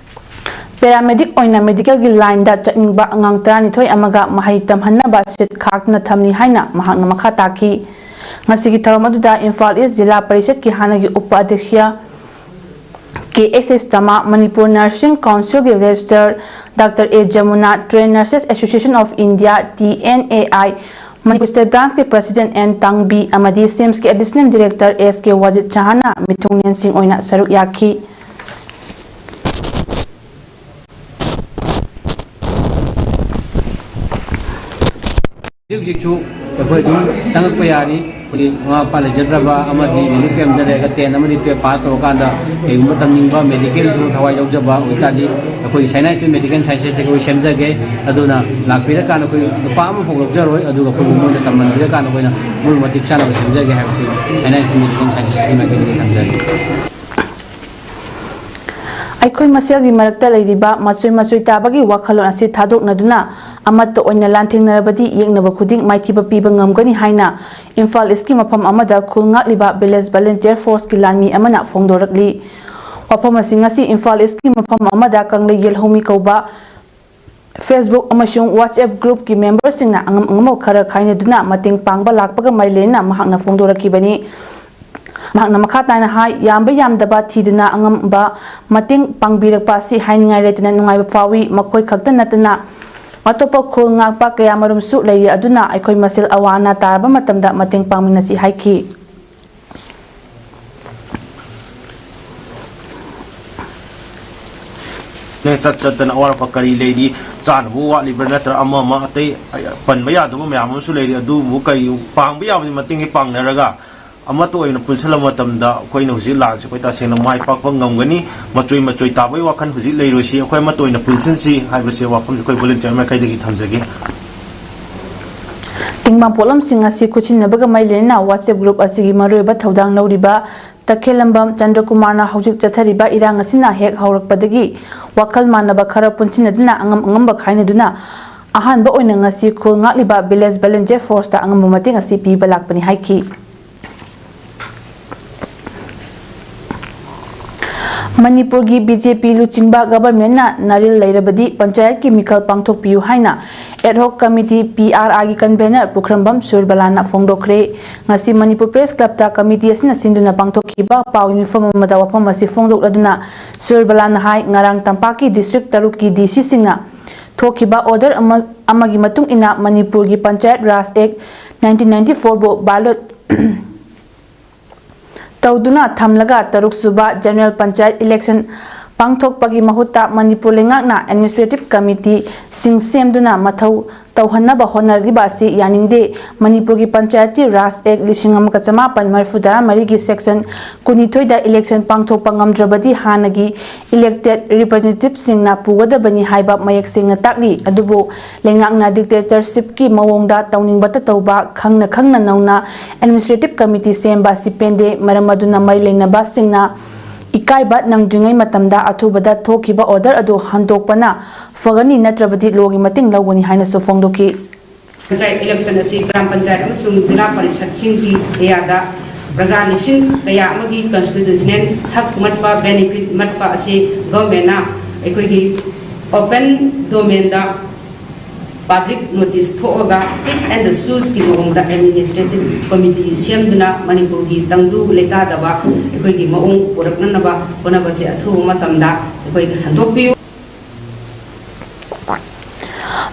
ꯄꯦꯔꯥꯃꯦꯗꯤꯛ ꯑꯣꯏꯅ ꯃꯦꯗꯤꯀꯦꯜꯒꯤ ꯂꯥꯏꯟꯗ ꯆꯠꯅꯤꯡꯕ ꯑꯉꯥꯡ ꯇꯔꯥꯅꯤꯊꯣꯏ ꯑꯃꯒ ꯃꯍꯩ ꯇꯝꯍꯟꯅꯕ ꯁꯤꯠ ꯈꯥꯛꯇꯨꯅ ꯊꯝꯂꯤ ꯍꯥꯏꯅ ꯃꯍꯥꯛꯅ ꯃꯈꯥ ꯇꯥꯈꯤ꯫ ꯉꯁꯤꯒꯤ ꯊꯧꯔꯝ ꯑꯗꯨꯗ ꯏꯝꯐꯥꯜ ꯏꯁ ꯖꯤꯂꯥ ꯄꯔꯤꯁꯠꯀꯤ ꯍꯥꯟꯅꯒꯤ ꯎꯄ ꯑꯗ꯭ꯌꯛꯁ ꯀꯦ ꯑꯦꯁ ꯑꯦꯁ ꯇꯃꯥ, ꯃꯅꯤꯄꯨꯔ ꯅꯔꯁꯤꯡ ꯀꯥꯎꯟꯁꯤꯜꯒꯤ register doctor A Jamuna, trained nurses association of India, T N A I, Manipur state ꯕ꯭ꯔꯥꯟꯁꯀꯤ ꯄ꯭ꯔꯁꯤꯗꯦꯟꯠ ꯑꯦꯟ ꯇꯥꯡꯕꯤ ꯑꯃꯗꯤ ꯁꯤꯝꯁꯀꯤ ꯑꯦꯗꯤꯁꯅꯦꯜ ꯗꯤꯔꯦꯛꯇꯔ ꯑꯦꯁ ꯀꯦ ꯋꯥꯖꯤꯗ ꯁꯍꯥꯅ ꯃꯤꯊꯨꯡꯂꯦꯟꯁꯤꯡ ꯑꯣꯏꯅ ꯁꯔꯨꯛ ꯌꯥꯈꯤ꯫ ꯍꯧꯖꯤꯛ ꯍꯧꯖꯤꯛꯁꯨ ꯑꯩꯈꯣꯏ ꯑꯗꯨꯝ ꯆꯪꯉꯛꯄ ꯌꯥꯔꯤ꯫ ꯑꯩꯈꯣꯏꯒꯤ ꯃꯃꯥ ꯃꯄꯥ ꯂꯩꯖꯗ꯭ꯔꯕ ꯑꯃꯗꯤ ꯔꯤꯂꯤꯐ ꯀꯦꯝꯞꯇ ꯂꯩꯔꯒ ꯇꯦꯟ ꯑꯃꯗꯤ ꯇꯨꯌꯦꯜꯞ ꯄꯥꯁ ꯇꯧꯔꯀꯥꯟꯗ ꯀꯩꯒꯨꯝꯕ ꯇꯝꯅꯤꯡꯕ, ꯃꯦꯗꯤꯀꯦꯜꯁꯨ ꯊꯋꯥꯏ ꯌꯥꯎꯖꯕ ꯑꯣꯏꯇꯥꯔꯗꯤ ꯑꯩꯈꯣꯏ ꯁꯥꯏꯅꯥ ꯏꯟꯁꯇꯤꯇ꯭ꯌꯨꯠ ꯃꯦꯗꯤꯀꯦꯜ ꯁꯥꯏꯟꯁꯦꯁꯇꯒꯤ ꯑꯩꯈꯣꯏ ꯁꯦꯝꯖꯒꯦ꯫ ꯑꯗꯨꯅ ꯂꯥꯛꯄꯤꯔꯀꯥꯟꯗ ꯑꯩꯈꯣꯏ ꯂꯨꯄꯥ ꯑꯃꯐꯥꯎ ꯂꯧꯖꯔꯣꯏ꯫ ꯑꯗꯨꯒ ꯑꯩꯈꯣꯏꯕꯨ ꯃꯣꯏꯗ ꯇꯝꯍꯟꯕꯤꯔꯀꯥꯟꯗ ꯑꯩꯈꯣꯏꯅ ꯃꯣꯏ ꯃꯇꯤꯛ ꯆꯥꯅꯕ ꯁꯦꯝꯖꯒꯦ ꯍꯥꯏꯕꯁꯤ ꯁꯥꯏꯅꯥ ꯏꯟꯁꯇꯤꯇ꯭ꯌꯨꯠ ꯃꯦꯗꯤꯀꯦꯜ ꯁꯥꯏꯟꯁꯦꯁꯀꯤ ꯃꯥꯏꯀꯩꯗꯒꯤ ꯊꯝꯖꯔꯤ꯫ ꯑꯩꯈꯣꯏ ꯃꯁꯦꯜꯒꯤ ꯃꯔꯛꯇ ꯂꯩꯔꯤꯕ ꯃꯆꯣꯏ ꯃꯆꯣꯏ ꯇꯥꯕꯒꯤ ꯋꯥꯈꯜꯂꯣꯟ ꯑꯁꯤ ꯊꯥꯗꯣꯛꯅꯗꯨꯅ ꯑꯃꯠꯇ ꯑꯣꯏꯅ ꯂꯥꯟꯊꯦꯡꯅꯔꯕꯗꯤ ꯌꯦꯛꯅꯕ ꯈꯨꯗꯤꯡ ꯃꯥꯏꯊꯤꯕ ꯄꯤꯕ ꯉꯝꯒꯅꯤ ꯍꯥꯏꯅ ꯏꯝꯐꯥꯜ ꯏꯁꯀꯤ ꯃꯐꯝ ꯑꯃꯗ ꯈꯨꯜ ꯉꯥꯛꯂꯤꯕ ꯚꯤꯂꯦꯖ ꯚꯣꯂꯨꯟꯇꯤꯌꯔ ꯐꯣꯔꯁꯀꯤ ꯂꯥꯟꯃꯤ ꯑꯃꯅ ꯐꯣꯡꯗꯣꯔꯛꯂꯤ꯫ ꯋꯥꯐꯝ ꯑꯁꯤ ꯉꯁꯤ ꯏꯝꯐꯥꯜ ꯏꯁꯀꯤ ꯃꯐꯝ ꯑꯃꯗ ꯀꯪꯂꯩ ꯌꯦꯜꯍꯧꯃꯤ ꯀꯧꯕ Facebook ꯑꯃꯁꯨꯡ WhatsApp groupꯀꯤ memberꯁꯤꯡꯅ ꯑꯉꯝ ꯑꯉꯝꯕ ꯈꯔ ꯈꯥꯏꯅꯗꯨꯅ ꯃꯇꯦꯡ ꯄꯥꯡꯕ ꯂꯥꯛꯄꯒ ꯃꯔꯤ ꯂꯩꯅꯅ ꯃꯍꯥꯛꯅ ꯐꯣꯡꯗꯣꯔꯛꯈꯤꯕꯅꯤ꯫ ꯃꯍꯥꯛꯅ ꯃꯈꯥ ꯇꯥꯅ ꯍꯥꯏ, ꯌꯥꯝꯕ ꯌꯥꯝꯗꯕ ꯊꯤꯗꯅ ꯑꯉꯝꯕ ꯃꯇꯦꯡ ꯄꯥꯡꯕꯤꯔꯛꯄ ꯑꯁꯤ ꯍꯥꯏꯅꯤꯡꯉꯥꯏ ꯂꯩꯇꯅ ꯅꯨꯡꯉꯥꯏꯕ ꯐꯥꯎꯏ꯫ ꯃꯈꯣꯏ ꯈꯛꯇ ꯅꯠꯇꯅ ꯑꯇꯣꯞꯄ ꯈꯨꯜ ꯉꯥꯛꯄ ꯀꯌꯥꯃꯔꯨꯝꯁꯨ ꯂꯩꯔꯤ, ꯑꯗꯨꯅ ꯑꯩꯈꯣꯏ ꯃꯁꯦꯜ ꯑꯋꯥ ꯑꯅꯥ ꯇꯥꯔꯕ ꯃꯇꯝꯗ ꯃꯇꯦꯡ ꯄꯥꯡꯃꯤꯟꯅꯁꯤ ꯍꯥꯏꯈꯤ꯫ ꯅꯦ, ꯆꯠ ꯆꯠꯇꯅ ꯑꯋꯥꯠ ꯑꯄꯥ ꯀꯔꯤ ꯂꯩꯔꯤ, ꯆꯥꯅꯕ ꯋꯥꯠꯂꯤꯕ꯭ꯔꯥ ꯅꯠꯇ꯭ꯔꯒ ꯑꯃ ꯑꯃ ꯑꯇꯩ ꯄꯟꯕ ꯌꯥꯗꯕ ꯃꯌꯥꯝ ꯑꯃꯁꯨ ꯂꯩꯔꯤ, ꯑꯗꯨꯕꯨ ꯀꯔꯤ ꯄꯥꯡꯕ ꯌꯥꯕꯗꯤ ꯃꯇꯦꯡꯗꯤ ꯄꯥꯡꯅꯔꯒ ꯑꯃꯠꯇ ꯑꯣꯏꯅ ꯄꯨꯟꯁꯤꯜꯂꯕ ꯃꯇꯝꯗ ꯑꯩꯈꯣꯏꯅ ꯍꯧꯖꯤꯛ ꯂꯥꯟꯁꯤ ꯑꯩꯈꯣꯏ ꯇꯁꯦꯡꯅ ꯃꯥꯏ ꯄꯥꯛꯄ ꯉꯝꯒꯅꯤ꯫ ꯃꯆꯣꯏ ꯃꯆꯣꯏ ꯇꯥꯕꯒꯤ ꯋꯥꯈꯜ ꯍꯧꯖꯤꯛ ꯂꯩꯔꯣꯏꯁꯤ, ꯑꯩꯈꯣꯏ ꯑꯃꯠꯇ ꯑꯣꯏꯅ ꯄꯨꯟꯁꯤꯟꯁꯤ ꯍꯥꯏꯕꯁꯦ ꯋꯥꯐꯝꯁꯦ ꯑꯩꯈꯣꯏ ꯚꯣꯂꯨꯟꯇꯤꯌꯔ ꯃꯥꯏꯀꯩꯗꯒꯤ ꯊꯝꯖꯒꯦ꯫ ꯇꯦꯡꯕꯥꯡ ꯄꯣꯠꯂꯝꯁꯤꯡ ꯑꯁꯤ ꯈꯨꯠꯁꯤꯟꯅꯕꯒ ꯃꯔꯤ ꯂꯩꯅꯅ WhatsApp group ꯑꯁꯤꯒꯤ ꯃꯔꯨꯑꯣꯏꯕ ꯊꯧꯗꯥꯡ ꯂꯧꯔꯤꯕ ꯇꯈꯦꯜꯂꯝꯕꯝ ꯆꯟꯗ꯭ꯔꯀꯨꯃꯥꯔꯅ ꯍꯧꯖꯤꯛ ꯆꯠꯊꯔꯤꯕ ꯏꯔꯥꯡ ꯑꯁꯤꯅ ꯍꯦꯛ ꯍꯧꯔꯛꯄꯗꯒꯤ ꯋꯥꯈꯜ ꯃꯥꯟꯅꯕ ꯈꯔ ꯄꯨꯟꯁꯤꯟꯅꯗꯨꯅ ꯑꯉꯝ ꯑꯉꯝꯕ ꯈꯥꯏꯅꯗꯨꯅ ꯑꯍꯥꯟꯕ ꯑꯣꯏꯅ ꯉꯁꯤ ꯈꯨꯜ ꯉꯥꯛꯂꯤꯕ Village Volunteer Forceꯇ ꯑꯉꯝꯕ ꯃꯇꯦꯡ ꯑꯁꯤ ꯄꯤꯕ ꯂꯥꯛꯄꯅꯤ ꯍꯥꯏꯈꯤ꯫ ꯃꯅꯤꯄꯨꯔꯒꯤ BJP ꯂꯨꯆꯤꯡꯕ governmentꯅ ꯅꯥꯔꯤꯜ ꯂꯩꯔꯕꯗꯤ ꯄꯟꯆꯥꯌꯠꯀꯤ ꯃꯤꯈꯜ ꯄꯥꯡꯊꯣꯛꯄꯤꯌꯨ ꯍꯥꯏꯅ ad hoc committee, PRAꯒꯤ convener ꯄꯨꯈ꯭ꯔꯝꯕꯝ ꯁꯨꯔꯕꯂꯥꯅ ꯐꯣꯡꯗꯣꯛꯈ꯭ꯔꯦ꯫ ꯉꯁꯤ ꯃꯅꯤꯄꯨꯔ Press Clubꯇ committee ꯑꯁꯤꯅ ꯁꯤꯟꯗꯨꯅ ꯄꯥꯡꯊꯣꯛꯈꯤꯕ ꯄꯥꯎꯒꯤ ꯃꯤꯐꯝ ꯑꯃꯗ ꯋꯥꯐꯝ ꯑꯁꯤ ꯐꯣꯡꯗꯣꯛꯂꯗꯨꯅ ꯁꯨꯔꯕꯂꯥꯅ ꯍꯥꯏ, ꯉꯔꯥꯡ ꯇꯝꯄꯥꯛꯀꯤ district ꯇꯔꯨꯛꯀꯤ DCꯁꯤꯡꯅ ꯊꯣꯛꯈꯤꯕ order ꯑꯃ, ꯑꯃꯒꯤ ꯃꯇꯨꯡ ꯏꯟꯅ ꯃꯅꯤꯄꯨꯔꯒꯤ Panchayat Raj Act nineteen ninety fourꯕꯨ violate ꯇꯧꯗꯨꯅ ꯊꯝꯂꯒ ꯇꯔꯨꯛꯁꯨꯕ general panchayat election ꯄꯥꯡꯊꯣꯛꯄꯒꯤ ꯃꯍꯨꯠꯇ ꯃꯅꯤꯄꯨꯔ ꯂꯩꯉꯥꯛꯅ administrative committeeꯁꯤꯡ ꯁꯦꯝꯗꯨꯅ ꯃꯊꯧ ꯇꯧꯍꯟꯅꯕ ꯍꯣꯠꯅꯔꯤꯕ ꯑꯁꯤ ꯌꯥꯅꯤꯡꯗꯦ꯫ ꯃꯅꯤꯄꯨꯔꯒꯤ Panchayati Raj Act ꯂꯤꯁꯤꯡ ꯑꯃꯒ ꯆꯃꯥꯄꯟ ꯃꯔꯤꯐꯨ ꯇꯔꯥ ꯃꯔꯤꯒꯤ section ꯀꯨꯟꯅꯤꯊꯣꯏꯗ election ꯄꯥꯡꯊꯣꯛꯄ ꯉꯝꯗ꯭ꯔꯕꯗꯤ ꯍꯥꯟꯅꯒꯤ elected representativeꯁꯤꯡꯅ ꯄꯨꯒꯗꯕꯅꯤ ꯍꯥꯏꯕ ꯃꯌꯦꯛ ꯁꯦꯡꯅ ꯇꯥꯛꯂꯤ꯫ ꯑꯗꯨꯕꯨ ꯂꯩꯉꯥꯛꯅ dictatorshipꯀꯤ ꯃꯑꯣꯡꯗ ꯇꯧꯅꯤꯡꯕꯇ ꯇꯧꯕ, ꯈꯪꯅ ꯈꯪꯅ ꯅꯧꯅ administrative committee ꯁꯦꯝꯕ ꯑꯁꯤ ꯄꯦꯟꯗꯦ꯫ ꯃꯔꯝ ꯑꯗꯨꯅ ꯃꯔꯤ ꯂꯩꯅꯕꯁꯤꯡꯅ ꯏꯀꯥꯏꯕ ꯅꯪꯗ꯭ꯔꯤꯉꯩ ꯃꯇꯝꯗ ꯑꯊꯨꯕꯗ ꯊꯣꯛꯈꯤꯕ order ꯑꯗꯨ ꯍꯟꯗꯣꯛꯄꯅ ꯐꯒꯅꯤ, ꯅꯠꯇ꯭ꯔꯕꯗꯤ lawꯒꯤ ꯃꯇꯦꯡ ꯂꯧꯒꯅꯤ ꯍꯥꯏꯅꯁꯨ ꯐꯣꯡꯗꯣꯛꯈꯤ꯫ Panchayat election ꯑꯁꯤ ꯒ꯭ꯔꯥꯝ ꯄꯟꯆꯥꯌꯠ ꯑꯃꯁꯨꯡ ꯖꯤꯂꯥ ꯄꯔꯤꯁꯠꯁꯤꯡꯒꯤ ꯀꯌꯥꯗ ꯄ꯭ꯔꯖꯥ ꯂꯤꯁꯤꯡ ꯀꯌꯥ ꯑꯃꯒꯤ constitutional ꯍꯛ ꯃꯠꯄ, benefit ꯃꯠꯄ ꯑꯁꯤ governmentꯅ ꯑꯩꯈꯣꯏꯒꯤ open domainꯗ public notice ꯊꯣꯛꯑꯒ pick and chooseꯀꯤ ꯃꯑꯣꯡꯗ administrative committee ꯁꯦꯝꯗꯨꯅ ꯃꯅꯤꯄꯨꯔꯒꯤ ꯇꯪꯗꯨ ꯂꯩꯇꯥꯗꯕ ꯑꯩꯈꯣꯏꯒꯤ ꯃꯑꯣꯡ ꯄꯨꯔꯛꯅꯅꯕ ꯍꯣꯠꯅꯕꯁꯦ ꯑꯊꯨꯕ ꯃꯇꯝꯗ ꯑꯩꯈꯣꯏ ꯍꯟꯗꯣꯛꯄꯤꯌꯨ꯫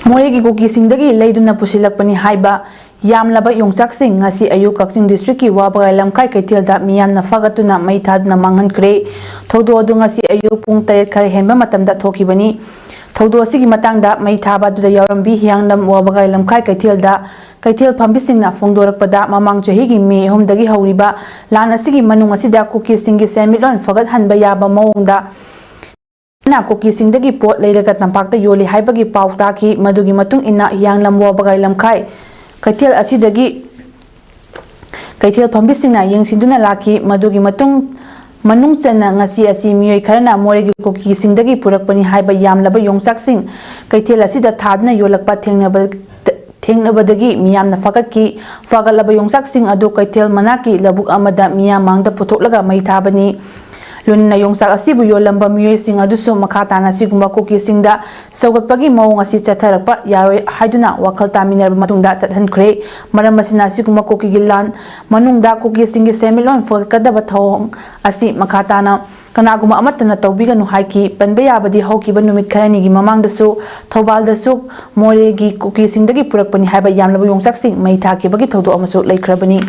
ꯃꯣꯔꯦꯒꯤ ꯀꯨꯀꯤꯁꯤꯡꯗꯒꯤ ꯂꯩꯗꯨꯅ ꯄꯨꯁꯤꯜꯂꯛꯄꯅꯤ ꯍꯥꯏꯕ ꯌꯥꯝꯂꯕ ꯌꯣꯡꯆꯥꯛꯁꯤꯡ ꯉꯁꯤ ꯑꯌꯨꯛ ꯀꯛꯆꯤꯡ districtꯀꯤ ꯋꯥꯕꯒꯥꯏ ꯂꯝꯈꯥꯏ ꯀꯩꯊꯦꯜꯗ ꯃꯤꯌꯥꯝꯅ ꯐꯥꯒꯠꯇꯨꯅ ꯃꯩ ꯊꯥꯗꯨꯅ ꯃꯥꯡꯍꯟꯈ꯭ꯔꯦ꯫ ꯊꯧꯗꯣꯛ ꯑꯗꯨ ꯉꯁꯤ ꯑꯌꯨꯛ ꯄꯨꯡ ꯇꯔꯦꯠ ꯈꯔ ꯍꯦꯟꯕ ꯃꯇꯝꯗ ꯊꯣꯛꯈꯤꯕꯅꯤ꯫ ꯊꯧꯗꯣꯛ ꯑꯁꯤꯒꯤ ꯃꯇꯥꯡꯗ ꯃꯩ ꯊꯥꯕ ꯑꯗꯨꯗ ꯌꯥꯎꯔꯝꯕꯤ ꯍꯤꯌꯥꯡꯂꯝ ꯋꯥꯕꯒꯥꯏ ꯂꯝꯈꯥꯏ ꯀꯩꯊꯦꯜꯗ ꯀꯩꯊꯦꯜ ꯐꯝꯕꯤꯁꯤꯡꯅ ꯐꯣꯡꯗꯣꯔꯛꯄꯗ, ꯃꯃꯥꯡ ꯆꯍꯤꯒꯤ ꯃꯦ ꯑꯍꯨꯝꯗꯒꯤ ꯍꯧꯔꯤꯕ ꯂꯥꯟ ꯑꯁꯤꯒꯤ ꯃꯅꯨꯡ ꯑꯁꯤꯗ ꯀꯨꯀꯤꯁꯤꯡꯒꯤ ꯁꯦꯟꯃꯤꯠꯂꯣꯟ ꯐꯒꯠꯍꯟꯕ ꯌꯥꯕ ꯃꯑꯣꯡꯗ ꯅ ꯀꯨꯀꯤꯁꯤꯡꯗꯒꯤ ꯄꯣꯠ ꯂꯩꯔꯒ ꯇꯝꯄꯥꯛꯇ ꯌꯣꯜꯂꯤ ꯍꯥꯏꯕꯒꯤ ꯄꯥꯎ ꯇꯥꯈꯤ꯫ ꯃꯗꯨꯒꯤ ꯃꯇꯨꯡ ꯏꯟꯅ ꯍꯤꯌꯥꯡꯂꯝ ꯋꯥꯕꯒꯥꯏ ꯂꯝꯈꯥꯏ ꯀꯩꯊꯦꯜ ꯑꯁꯤꯗꯒꯤ ꯀꯩꯊꯦꯜ ꯐꯝꯕꯤꯁꯤꯡꯅ ꯌꯦꯡꯁꯤꯟꯗꯨꯅ ꯂꯥꯛꯈꯤ꯫ ꯃꯗꯨꯒꯤ ꯃꯇꯨꯡ, ꯃꯅꯨꯡ ꯆꯟꯅ ꯉꯁꯤ ꯑꯁꯤ ꯃꯤꯑꯣꯏ ꯈꯔꯅ ꯃꯣꯔꯦꯒꯤ ꯀꯨꯀꯤꯁꯤꯡꯗꯒꯤ ꯄꯨꯔꯛꯄꯅꯤ ꯍꯥꯏꯕ ꯌꯥꯝꯂꯕ ꯌꯣꯡꯆꯥꯛꯁꯤꯡ ꯀꯩꯊꯦꯜ ꯑꯁꯤꯗ ꯊꯥꯗꯨꯅ ꯌꯣꯜꯂꯛꯄ ꯊꯦꯡꯅꯕ, ꯊꯦꯡꯅꯕꯗꯒꯤ ꯃꯤꯌꯥꯝꯅ ꯐꯒꯠꯈꯤ꯫ ꯐꯒꯠꯂꯕ ꯌꯣꯡꯆꯥꯛꯁꯤꯡ ꯑꯗꯨ ꯀꯩꯊꯦꯜ ꯃꯅꯥꯛꯀꯤ ꯂꯧꯕꯨꯛ ꯑꯃꯗ ꯃꯤꯌꯥꯝ ꯃꯥꯡꯗ ꯄꯨꯊꯣꯛꯂꯒ ꯃꯩ ꯊꯥꯕꯅꯤ꯫ ꯂꯣꯏꯅꯅ ꯌꯣꯡꯆꯥꯛ ꯑꯁꯤꯕꯨ ꯌꯣꯜꯂꯝꯕ ꯃꯤꯑꯣꯏꯁꯤꯡ ꯑꯗꯨꯁꯨ ꯃꯈꯥ ꯇꯥꯅ ꯑꯁꯤꯒꯨꯝꯕ ꯀꯨꯀꯤꯁꯤꯡꯗ ꯁꯧꯒꯠꯄꯒꯤ ꯃꯑꯣꯡ ꯑꯁꯤ ꯆꯠꯊꯔꯛꯄ ꯌꯥꯔꯣꯏ ꯍꯥꯏꯗꯨꯅ ꯋꯥꯈꯜ ꯇꯥꯃꯤꯟꯅꯔꯕ ꯃꯇꯨꯡꯗ ꯆꯠꯍꯟꯈ꯭ꯔꯦ꯫ ꯃꯔꯝ ꯑꯁꯤꯅ ꯑꯁꯤꯒꯨꯝꯕ ꯀꯨꯀꯤꯒꯤ ꯂꯥꯟ ꯃꯅꯨꯡꯗ ꯀꯨꯀꯤꯁꯤꯡꯒꯤ ꯁꯦꯟꯃꯤꯠꯂꯣꯟ ꯐꯒꯠꯀꯗꯕ ꯊꯧꯑꯣꯡ ꯑꯁꯤ ꯃꯈꯥ ꯇꯥꯅ ꯀꯅꯥꯒꯨꯝꯕ ꯑꯃꯠꯇꯅ ꯇꯧꯕꯤꯒꯅꯨ ꯍꯥꯏꯈꯤ꯫ ꯄꯟꯕ ꯌꯥꯕꯗꯤ ꯍꯧꯈꯤꯕ ꯅꯨꯃꯤꯠ ꯈꯔꯅꯤꯒꯤ ꯃꯃꯥꯡꯗꯁꯨ ꯊꯧꯕꯥꯜꯗꯁꯨ ꯃꯣꯔꯦꯒꯤ ꯀꯨꯀꯤꯁꯤꯡꯗꯒꯤ ꯄꯨꯔꯛꯄꯅꯤ ꯍꯥꯏꯕ ꯌꯥꯝꯂꯕ ꯌꯣꯡꯆꯥꯛꯁꯤꯡ ꯃꯩ ꯊꯥꯈꯤꯕꯒꯤ ꯊꯧꯗꯣꯛ ꯑꯃꯁꯨ ꯂꯩꯈ꯭ꯔꯕꯅꯤ꯫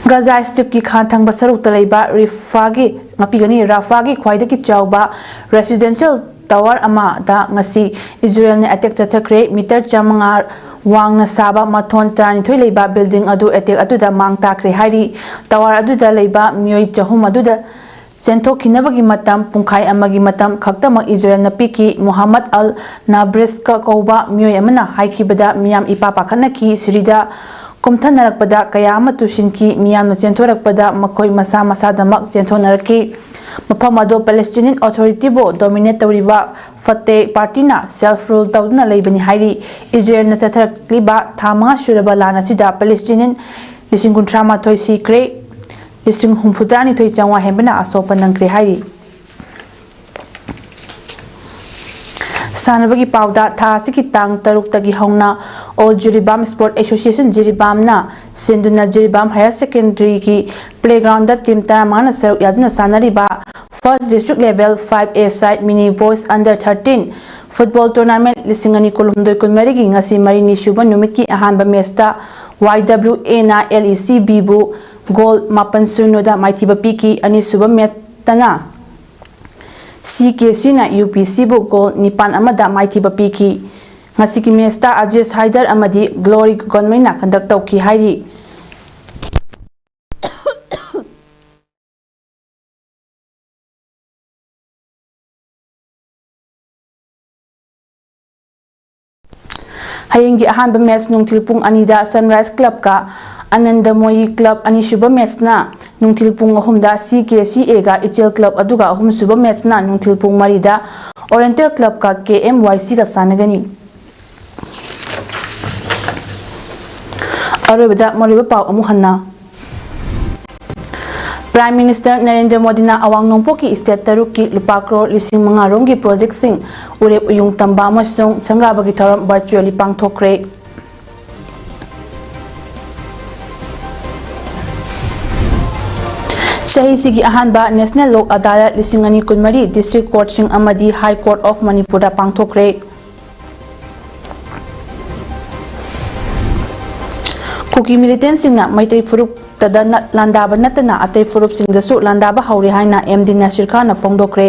ꯒꯖꯥ ꯁ꯭ꯇ꯭ꯔꯤꯞꯀꯤ ꯈꯥ ꯊꯪꯕ ꯁꯔꯨꯛꯇ ꯂꯩꯕ ꯔꯤꯐꯥꯒꯤ, ꯉꯥꯛꯄꯤꯒꯅꯤ, ꯔꯥꯐꯥꯒꯤ ꯈ꯭ꯋꯥꯏꯗꯒꯤ ꯆꯥꯎꯕ residential tower ꯑꯃꯗ ꯉꯁꯤ ꯏꯖꯔꯦꯜꯅ attack ꯆꯠꯊꯈ꯭ꯔꯦ꯫ ꯃꯤꯇꯔ ꯆꯥꯃꯉꯥ ꯋꯥꯡꯅ ꯁꯥꯕ ꯃꯊꯣꯟ ꯇꯔꯥꯅꯤꯊꯣꯏ ꯂꯩꯕ building ꯑꯗꯨ attack ꯑꯗꯨꯗ ꯃꯥꯡ ꯇꯥꯛꯈ꯭ꯔꯦ ꯍꯥꯏꯔꯤ꯫ Tower ꯑꯗꯨꯗ ꯂꯩꯕ ꯃꯤꯑꯣꯏ ꯆꯍꯨꯝ ꯑꯗꯨꯗ ꯆꯦꯟꯊꯣꯛꯈꯤꯅꯕꯒꯤ ꯃꯇꯝ ꯄꯨꯡꯈꯥꯏ ꯑꯃꯒꯤ ꯃꯇꯝ ꯈꯛꯇꯃꯛ ꯏꯖꯔꯦꯜꯅ ꯄꯤꯈꯤ꯫ ꯃꯨꯍꯝꯃꯗ ꯑꯜ ꯅꯥꯕ꯭ꯔꯤꯁꯀ ꯀꯧꯕ ꯃꯤꯑꯣꯏ ꯑꯃꯅ ꯍꯥꯏꯈꯤꯕꯗ, ꯃꯤꯌꯥꯝ ꯏꯄꯥ ꯄꯥꯈꯠꯅꯈꯤ꯫ ꯁꯤꯔꯤꯗ ꯀꯨꯝꯊꯅꯔꯛꯄꯗ ꯀꯌꯥ ꯑꯃ ꯇꯨꯁꯤꯟꯈꯤ꯫ ꯃꯤꯌꯥꯝꯅ ꯆꯦꯟꯊꯣꯔꯛꯄꯗ ꯃꯈꯣꯏ ꯃꯁꯥ ꯃꯁꯥꯗꯃꯛ ꯆꯦꯟꯊꯣꯛꯅꯔꯛꯈꯤ꯫ ꯃꯐꯝ ꯑꯗꯨ Palestinian Authority ꯕꯨ dominate ꯇꯧꯔꯤꯕ ꯐꯇꯦꯍ ꯄꯥꯔꯇꯤꯅ self rule ꯇꯧꯗꯨꯅ ꯂꯩꯕꯅꯤ ꯍꯥꯏꯔꯤ꯫ ꯏꯖꯔꯦꯜꯅ ꯆꯠꯊꯔꯛꯂꯤꯕ ꯊꯥ ꯃꯉꯥ ꯁꯨꯔꯕ ꯂꯥꯟ ꯑꯁꯤꯗ Palestinian ꯂꯤꯁꯤꯡ ꯀꯨꯟꯊ꯭ꯔꯥ ꯃꯥꯊꯣꯏ ꯁꯤꯈ꯭ꯔꯦ꯫ ꯂꯤꯁꯤꯡ ꯍꯨꯝꯐꯨꯇꯔꯥꯅꯤꯊꯣꯏ ꯆꯥꯝꯃꯉꯥ ꯍꯦꯟꯕꯅ ꯑꯁꯣꯛꯄ ꯅꯪꯈ꯭ꯔꯦ ꯍꯥꯏꯔꯤ꯫ ꯁꯥꯟꯅꯕꯒꯤ ꯄꯥꯎꯗ, ꯊꯥ ꯑꯁꯤꯒꯤ ꯇꯥꯡ ꯇꯔꯨꯛꯇꯒꯤ ꯍꯧꯅ All ꯖꯤꯔꯤꯕꯥꯝ Sport Association ꯖꯤꯔꯤꯕꯥꯝꯅ ꯁꯤꯟꯗꯨꯅ ꯖꯤꯔꯤꯕꯥꯝ Higher Secondary ꯒꯤ playground ꯗ team ꯇꯔꯥꯃꯉꯥꯅ ꯁꯔꯨꯛ ꯌꯥꯗꯨꯅ ꯁꯥꯟꯅꯔꯤꯕ First District Level five A side Mini Boys Under thirteen football tournament ꯂꯤꯁꯤꯡ ꯑꯅꯤ ꯀꯨꯟꯍꯨꯝꯗꯣꯏ ꯀꯨꯟꯃꯔꯤꯒꯤ ꯉꯁꯤ ꯃꯔꯤꯅꯤ ꯁꯨꯕ ꯅꯨꯃꯤꯠꯀꯤ ꯑꯍꯥꯟꯕ match ꯇ Y W A ꯅ L E C B ꯕꯨ goal ꯃꯥꯄꯟ ꯁꯤꯅꯣꯗ ꯃꯥꯏꯊꯤꯕ ꯄꯤꯈꯤ꯫ ꯑꯅꯤꯁꯨꯕ match ꯇꯅ C K C ꯅ U P C ꯕꯨ goal ꯅꯤꯄꯥꯟ ꯑꯃꯗ ꯃꯥꯏꯊꯤꯕ ꯄꯤꯈꯤ꯫ ꯉꯁꯤꯒꯤ match ꯇ ꯑꯖꯦꯁ ꯍꯥꯏꯗꯔ ꯑꯃꯗꯤ ꯒ꯭ꯂꯣꯔꯤ ꯒꯣꯟꯃꯩꯅ conduct ꯇꯧꯈꯤ ꯍꯥꯏꯔꯤ꯫ ꯍꯌꯦꯡꯒꯤ ꯑꯍꯥꯟꯕ ꯃꯦꯠꯆ ꯅꯨꯡꯊꯤꯜ ꯄꯨꯡ ꯑꯅꯤꯗ ꯁꯟꯔꯥꯏꯖ ꯀ꯭ꯂꯕꯀ ꯑꯅꯟꯗꯃꯣꯌꯤ ꯀ꯭ꯂꯕ, ꯑꯅꯤꯁꯨꯕ ꯃꯦꯠꯆꯅ ꯅꯨꯡꯊꯤꯜ ꯄꯨꯡ ꯑꯍꯨꯝꯗ ꯁꯤ ꯀꯦ ꯁꯤ ꯑꯦꯒ ꯏꯆꯦꯜ ꯀ꯭ꯂꯕ, ꯑꯗꯨꯒ ꯑꯍꯨꯝꯁꯨꯕ ꯃꯦꯠꯆꯅ ꯅꯨꯡꯊꯤꯜ ꯄꯨꯡ ꯃꯔꯤꯗ ꯑꯣꯔꯤꯌꯦꯟꯇꯦꯜ ꯀ꯭ꯂꯕꯀ ꯀꯦ ꯑꯦꯝ ꯋꯥꯏ ꯁꯤꯒ ꯁꯥꯟꯅꯒꯅꯤ꯫ ꯑꯔꯣꯏꯕꯗ ꯃꯔꯨꯑꯣꯏꯕ ꯄꯥꯎ ꯑꯃꯨꯛ ꯍꯟꯅ꯫ ꯄ꯭ꯔꯥꯏꯝ ꯃꯤꯅꯤꯁꯇꯔ ꯅꯔꯦꯟꯗ꯭ꯔ ꯃꯣꯗꯤꯅ ꯑꯋꯥꯡ ꯅꯣꯡꯄꯣꯛꯀꯤ ꯁ꯭ꯇꯦꯠ ꯇꯔꯨꯛꯀꯤ ꯂꯨꯄꯥ ꯀ꯭ꯔꯣꯔ ꯂꯤꯁꯤꯡ ꯃꯉꯥ ꯔꯣꯝꯒꯤ ꯄ꯭ꯔꯣꯖꯦꯛꯁꯤꯡ ꯎꯔꯦꯞ ꯎꯌꯨꯡ ꯇꯝꯕ ꯑꯃꯁꯨꯡ ꯁꯪꯒꯥꯕꯒꯤ ꯊꯧꯔꯝ ꯚꯔꯆꯨꯑꯦꯜꯂꯤ ꯄꯥꯡꯊꯣꯛꯈ꯭ꯔꯦ꯫ ꯆꯍꯤꯁꯤꯒꯤ ꯑꯍꯥꯟꯕ ꯅꯦꯁꯅꯦꯜ ꯂꯣꯛ ꯑꯗꯥꯂꯠ ꯂꯤꯁꯤꯡ ꯑꯅꯤ ꯀꯨꯟꯃꯔꯤ ꯗꯤꯁꯇ꯭ꯔꯤꯛ ꯀꯣꯔꯠꯁꯤꯡ ꯑꯃꯗꯤ ꯍꯥꯏ ꯀꯣꯔꯠ ꯑꯣꯐ ꯃꯅꯤꯄꯨꯔꯗ ꯄꯥꯡꯊꯣꯛꯈ꯭ꯔꯦ꯫ ꯀꯨꯀꯤ ꯃꯤꯂꯤꯇꯦꯟꯁꯤꯡꯅ ꯃꯩꯇꯩ ꯐꯨꯔꯨꯞꯇꯗ ꯅꯠ-, ꯂꯥꯟꯗꯥꯕ ꯅꯠꯇꯅ ꯑꯇꯩ ꯐꯨꯔꯨꯞꯁꯤꯡꯗꯁꯨ ꯂꯥꯟꯗꯥꯕ ꯍꯧꯔꯦ ꯍꯥꯏꯅ ꯑꯦꯝ ꯗꯤ ꯅꯁꯤꯔ ꯈꯥꯟꯅ ꯐꯣꯡꯗꯣꯛꯈ꯭ꯔꯦ꯫